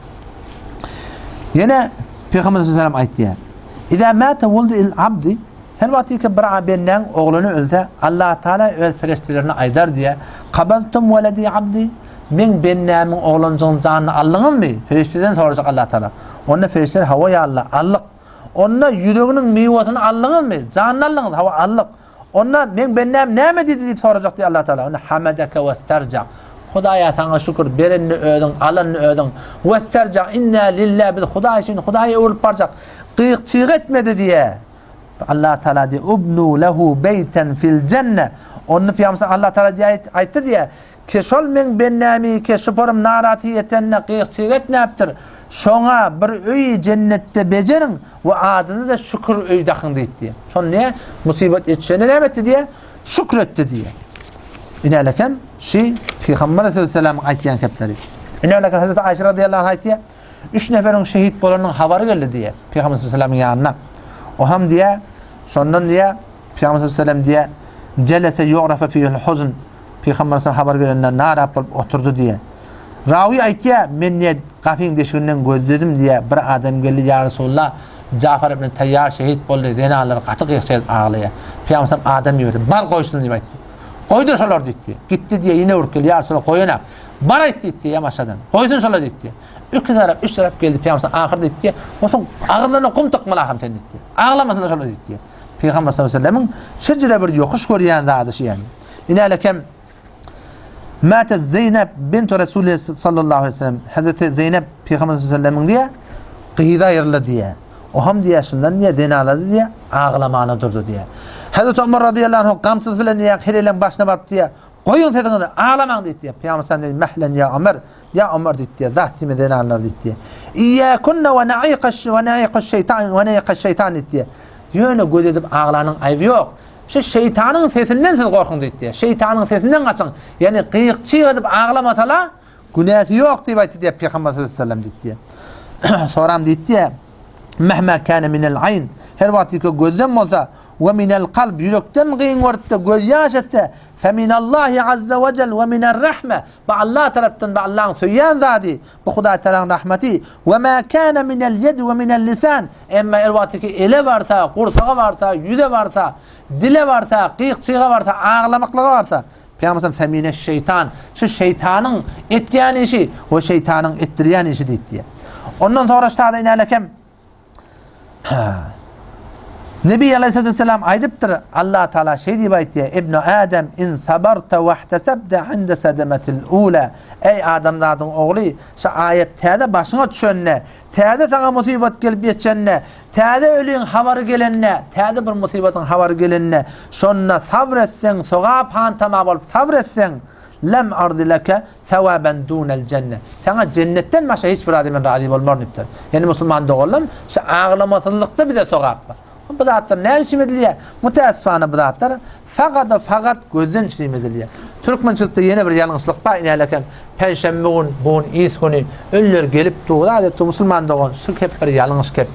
Ýene Pygamber sallam aýtýar, Iza mata wuldu abdi Her wagtyky bir bendäň ogluny ölse, Allatagala öz perişdelerine aýdar diýýär, Kabaztum weledi abdi, Meň bendämiň oglanjygyň janyny aldyňyzmy? Perişdeden sorajak Allatagala. Onda perişdeler, Hawa, ýa Alla, aldyk. Onda ýüreginiň miwesini aldyňyzmy? Janyny aldyňyz? Hawa, aldyk. Onda meň bendäm näme diýdi diýip sorajak diýýär Allatagala. Onda hamedeke westerja. Hudaýa saňa şükür, berenini özüň, alanyny özüň. Westerja, inna lillah, biz Hudaý üçin Hudaýa öwrülip barjak. Gyk-çyg etmedi diýýär. Allah Taala diýýär, Ubnu lehu beýten fil jenne. Onda Pygamber Allah Taala diýýär, aýtdy diýýär, ki şol meň bendämi ki şuparym naraty etende gyk-çyg etmäpdir. Şoňa bir öý jennetde bejeriň we adyny-da şükür öýi dakyň diýdi diýýär. Şol ne musybat ýetişende näme etdi diýýär? Şükür etdi diýýär. Inäleken şi Pygamber aleyhisselamyň aýtýan kepleri. Inäleken Hazreti Aýşe radiyallahu anha aýtýar, Üç neferiň şehit bolanynyň habary geldi diýýär Pygamber sallallahu ýanyna. O hem diýýär, şondan diýýär, Pygamber sallallahu diýýär, Jelese yu'rafa fihi huzn. Pygamber sallallahu habar gelende narap bolup oturdy diýýär. Rawi aýtýar, men diýýär, gapyň deşiginden gözledim diýýär, bir adam geldi, ýa Resulullah, Jafar ibn Taýýar şehit boldy, zenanlar gaty gyýyk edip aglaýar. Pygamber sallallahu adam iberdi, bar goýsun diýip aýtdy. Goýdur şolar diýdi. Gitdi diýýär, ýene urup geldi, ýa Resulullah, goýanak. Bar aýt diýdi, ýa maşadan. Goýsun şolar diýdi. Iki tarap, üç tarap geldi Pygamber ahyr diýdi. Goşuň agyzlaryna gum tykmaly aham sen diýdi. Aglamasynlar şolar diýdi. Pygamber sallallahu aleyhi ve sellemiň şejere bir ýokuş görýän zady şu ýaly. Inälekem Mate Zeynep bint Resulullah sallallahu aleyhi ve sellem Hazreti Zeynep Pygamber sallallahu aleyhi ve sellemiň diýe gyzy aýryldy diýe. O hem diýe şundan diýe zenalady diýe aglamana durdy diýe. Hazreti Ömer radıyallahu anh gamsyz bilen diýe heleleň başyna baryp diýe Goýuň sesiňizi, aglamaň diýdi. Pygamber sallallahu aleyhi ve sellem mehlen ýa Ömer Ýa Omar diýdi, zat diýme zenanlar diýdi. Iýýäkunne we na'iqaş we na'iqaş şeýtan we na'iqaş şeýtan diýdi. Ýöne göz edip aglanyň aýby ýok. Şu şeýtanyň sesinden siz gorkuň diýdi. Şeýtanyň sesinden gaçyň. Ýagny gyýyk-çyg edip aglamasala günäsi ýok diýip aýtdy diýip Pygamber sallallahu aleyhi ve sellem diýdi. Soram diýdi. Mehme kana minel aýn. Her wagt ki gözden bolsa we minel kalb ýürekden gyň görüp-de göz ýaş etse, fe minallahi azza we cel we miner rahme. Bu Allah tarapdan, bu Allahyň söýýän zady, bu Hudaý Tagalaň rahmeti. We ma kana minel ýedi we minel lisan. Emma el wagty ki ele barsa, gursaga barsa, ýüze barsa, dile barsa, gyk-çyga barsa, aglamaklyga barsa, Pygamber sallam femine şeýtan, şu şeýtanyň etýän işi we şeýtanyň etdirýän işi diýdi. Ondan sonra ştada inälekem. Nebi aleýhissalam aýdypdyr, Allah Taala şeý diýip aýtýar, Ibnu Adem in sabarta wahtesebte inde sademetil ula. Eý adamzadyň ogly, şu aýat täze başyňa düşende, täze saňa musybat gelip ýetişende, täze öliň habary gelende, täze bir musybatyň habary gelende, şonda sabr etseň, sogap hantama bolup sabr etseň, lem ardi leke Sewaben dunel jenne. Saňa jennetden başga hiç bir zada men razy bolmaryn diýipdir. Ýani musulman doganlarym, şu aglamasyzlykda bize sogap bar. Bu zatlar näme üçin edilýär? Mutäessifana bu zatlar fagada fagat gözden üçin edilýär. Türkmençilikde ýene bir ýalňyşlyk bar, inälekem penşenbe gün, bu gün is güni ölüler gelip dur, zat etdi musulman dogan, şu kep bir ýalňyş kep.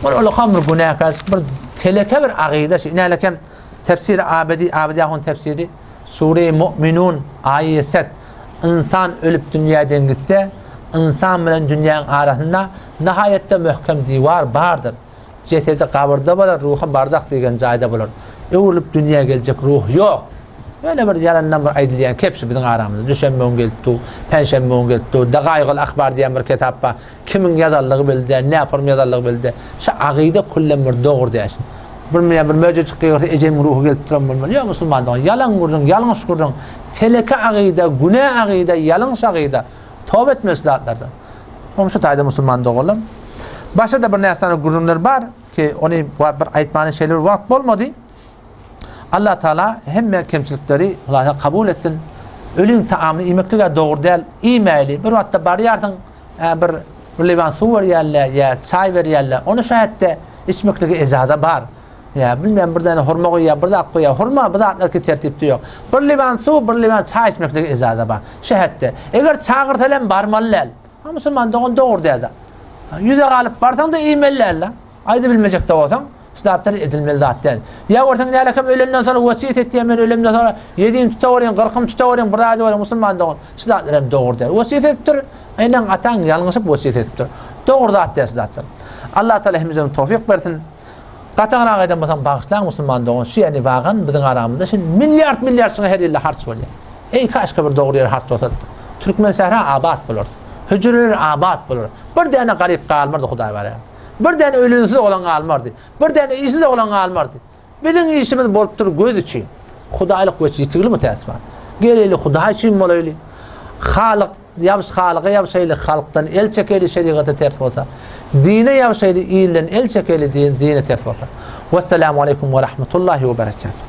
Bir ulakam bir günäkär, bir teleke bir agyda şu inälekem tefsiri Abedi, Abedi ahun tefsiri Sure-i Mu'minun, aýy set, Ynsan ölüp dünýäden gitse, ynsan bilen dünýäň arasynda nihaýatda möhkem diwar bardyr. Jesedi gabyrda bolar, ruhy barzah diýgen jaýda bolar. Öwrülip dünýä geljek ruh ýok. Ýöne bir ýalandan bir aýdylýan kep şu biziň aramyzda. Düşenbe gün gelip dur, penşenbe gün gelip dur, Dagaýgul ahbar diýen bir kitap bar. Kimiň ýazanlygy belli däl, näform ýazanlygy belli däl. Şu agyda küllem bir dogry däl. Bir milýan bir möjejik gygyrsa ejemiň ruhy gelip duran bolmaly. Ýok musulman dogan, ýalan gürrüň, ýalňyş gürrüň. Teleke agyda, günä agyda, ýalňyş agyda. Toba etmeli şu zatlardan. Onuň şu taýda musulman doganlarym. Başga-da bir näsane gürrüňler bar ki, ony bir aýtmana şeýle bir wagt bolmady. Allah Taala hemme kemçilikleri Hudaýa kabul etsin. Öliň taamyny iýmeklik dogry däl, iýmäýli. Bir wagtda barýarsyň, bir bir liwan suw berýärler, ýa çaý berýärler. Ony şu hätde içmeklige ejaza bar. Ýa bilmän bir däne hurma goýýar, bir zat goýýar. Hurma bu zatlar ki tertipde ýok. Bir liwan suw, bir liwan çaý içmeklige ejaza bar. Şu hätde. Eger çagyrsa hem barmaly däl. Ha musulman dogan dogry däl. Ýüze galyp barsaň da iýmeli däl. Aýdybilmejek-de bolsaň, şu zatlar edilmeli zat däl. Ýa görseň nälekem ölenden soňra wesýet etýär, men ölemden soňra ýedim tutaweriň, gyrkym tutaweriň, bir zat edeweriň, musulman dogan, şu zatlar hem dogry däl. Wesýet edipdir, eneň, ataň ýalňyşyp wesýet edipdir. Dogry zat däl şu zatlar. Allah Taala hemmämize towfyk bersin. Gataňrak aýdan bolsaň bagyşlaň musulman dogan, şu ýani wagan biziň aramyzda şu milliard milliard şuňa her ýylda harç bolýar. Eý kaşka bir dogry ýere harç bolsady. Türkmen sähra abat bolardy. Hüjreler abat bolar. Bir däne garyp galmardy Hudaý barýar. Bir däne öýlensiz oglan galmardy. Bir däne işsiz oglan galmardy. Biziň işimiz bolup dur göz üçin. Hudaýlyk göç ýitigli mütäsifan. Geleli Hudaý üçin bolaýly. Halyk ýabş halyga ýabşaýly halkdan el çekeli şerigata ters bolsa. Dine ýabşaýly ilden el çekeli dine ters bolsa. Wessalamu aleýkum we rahmetullahi we berekatuh.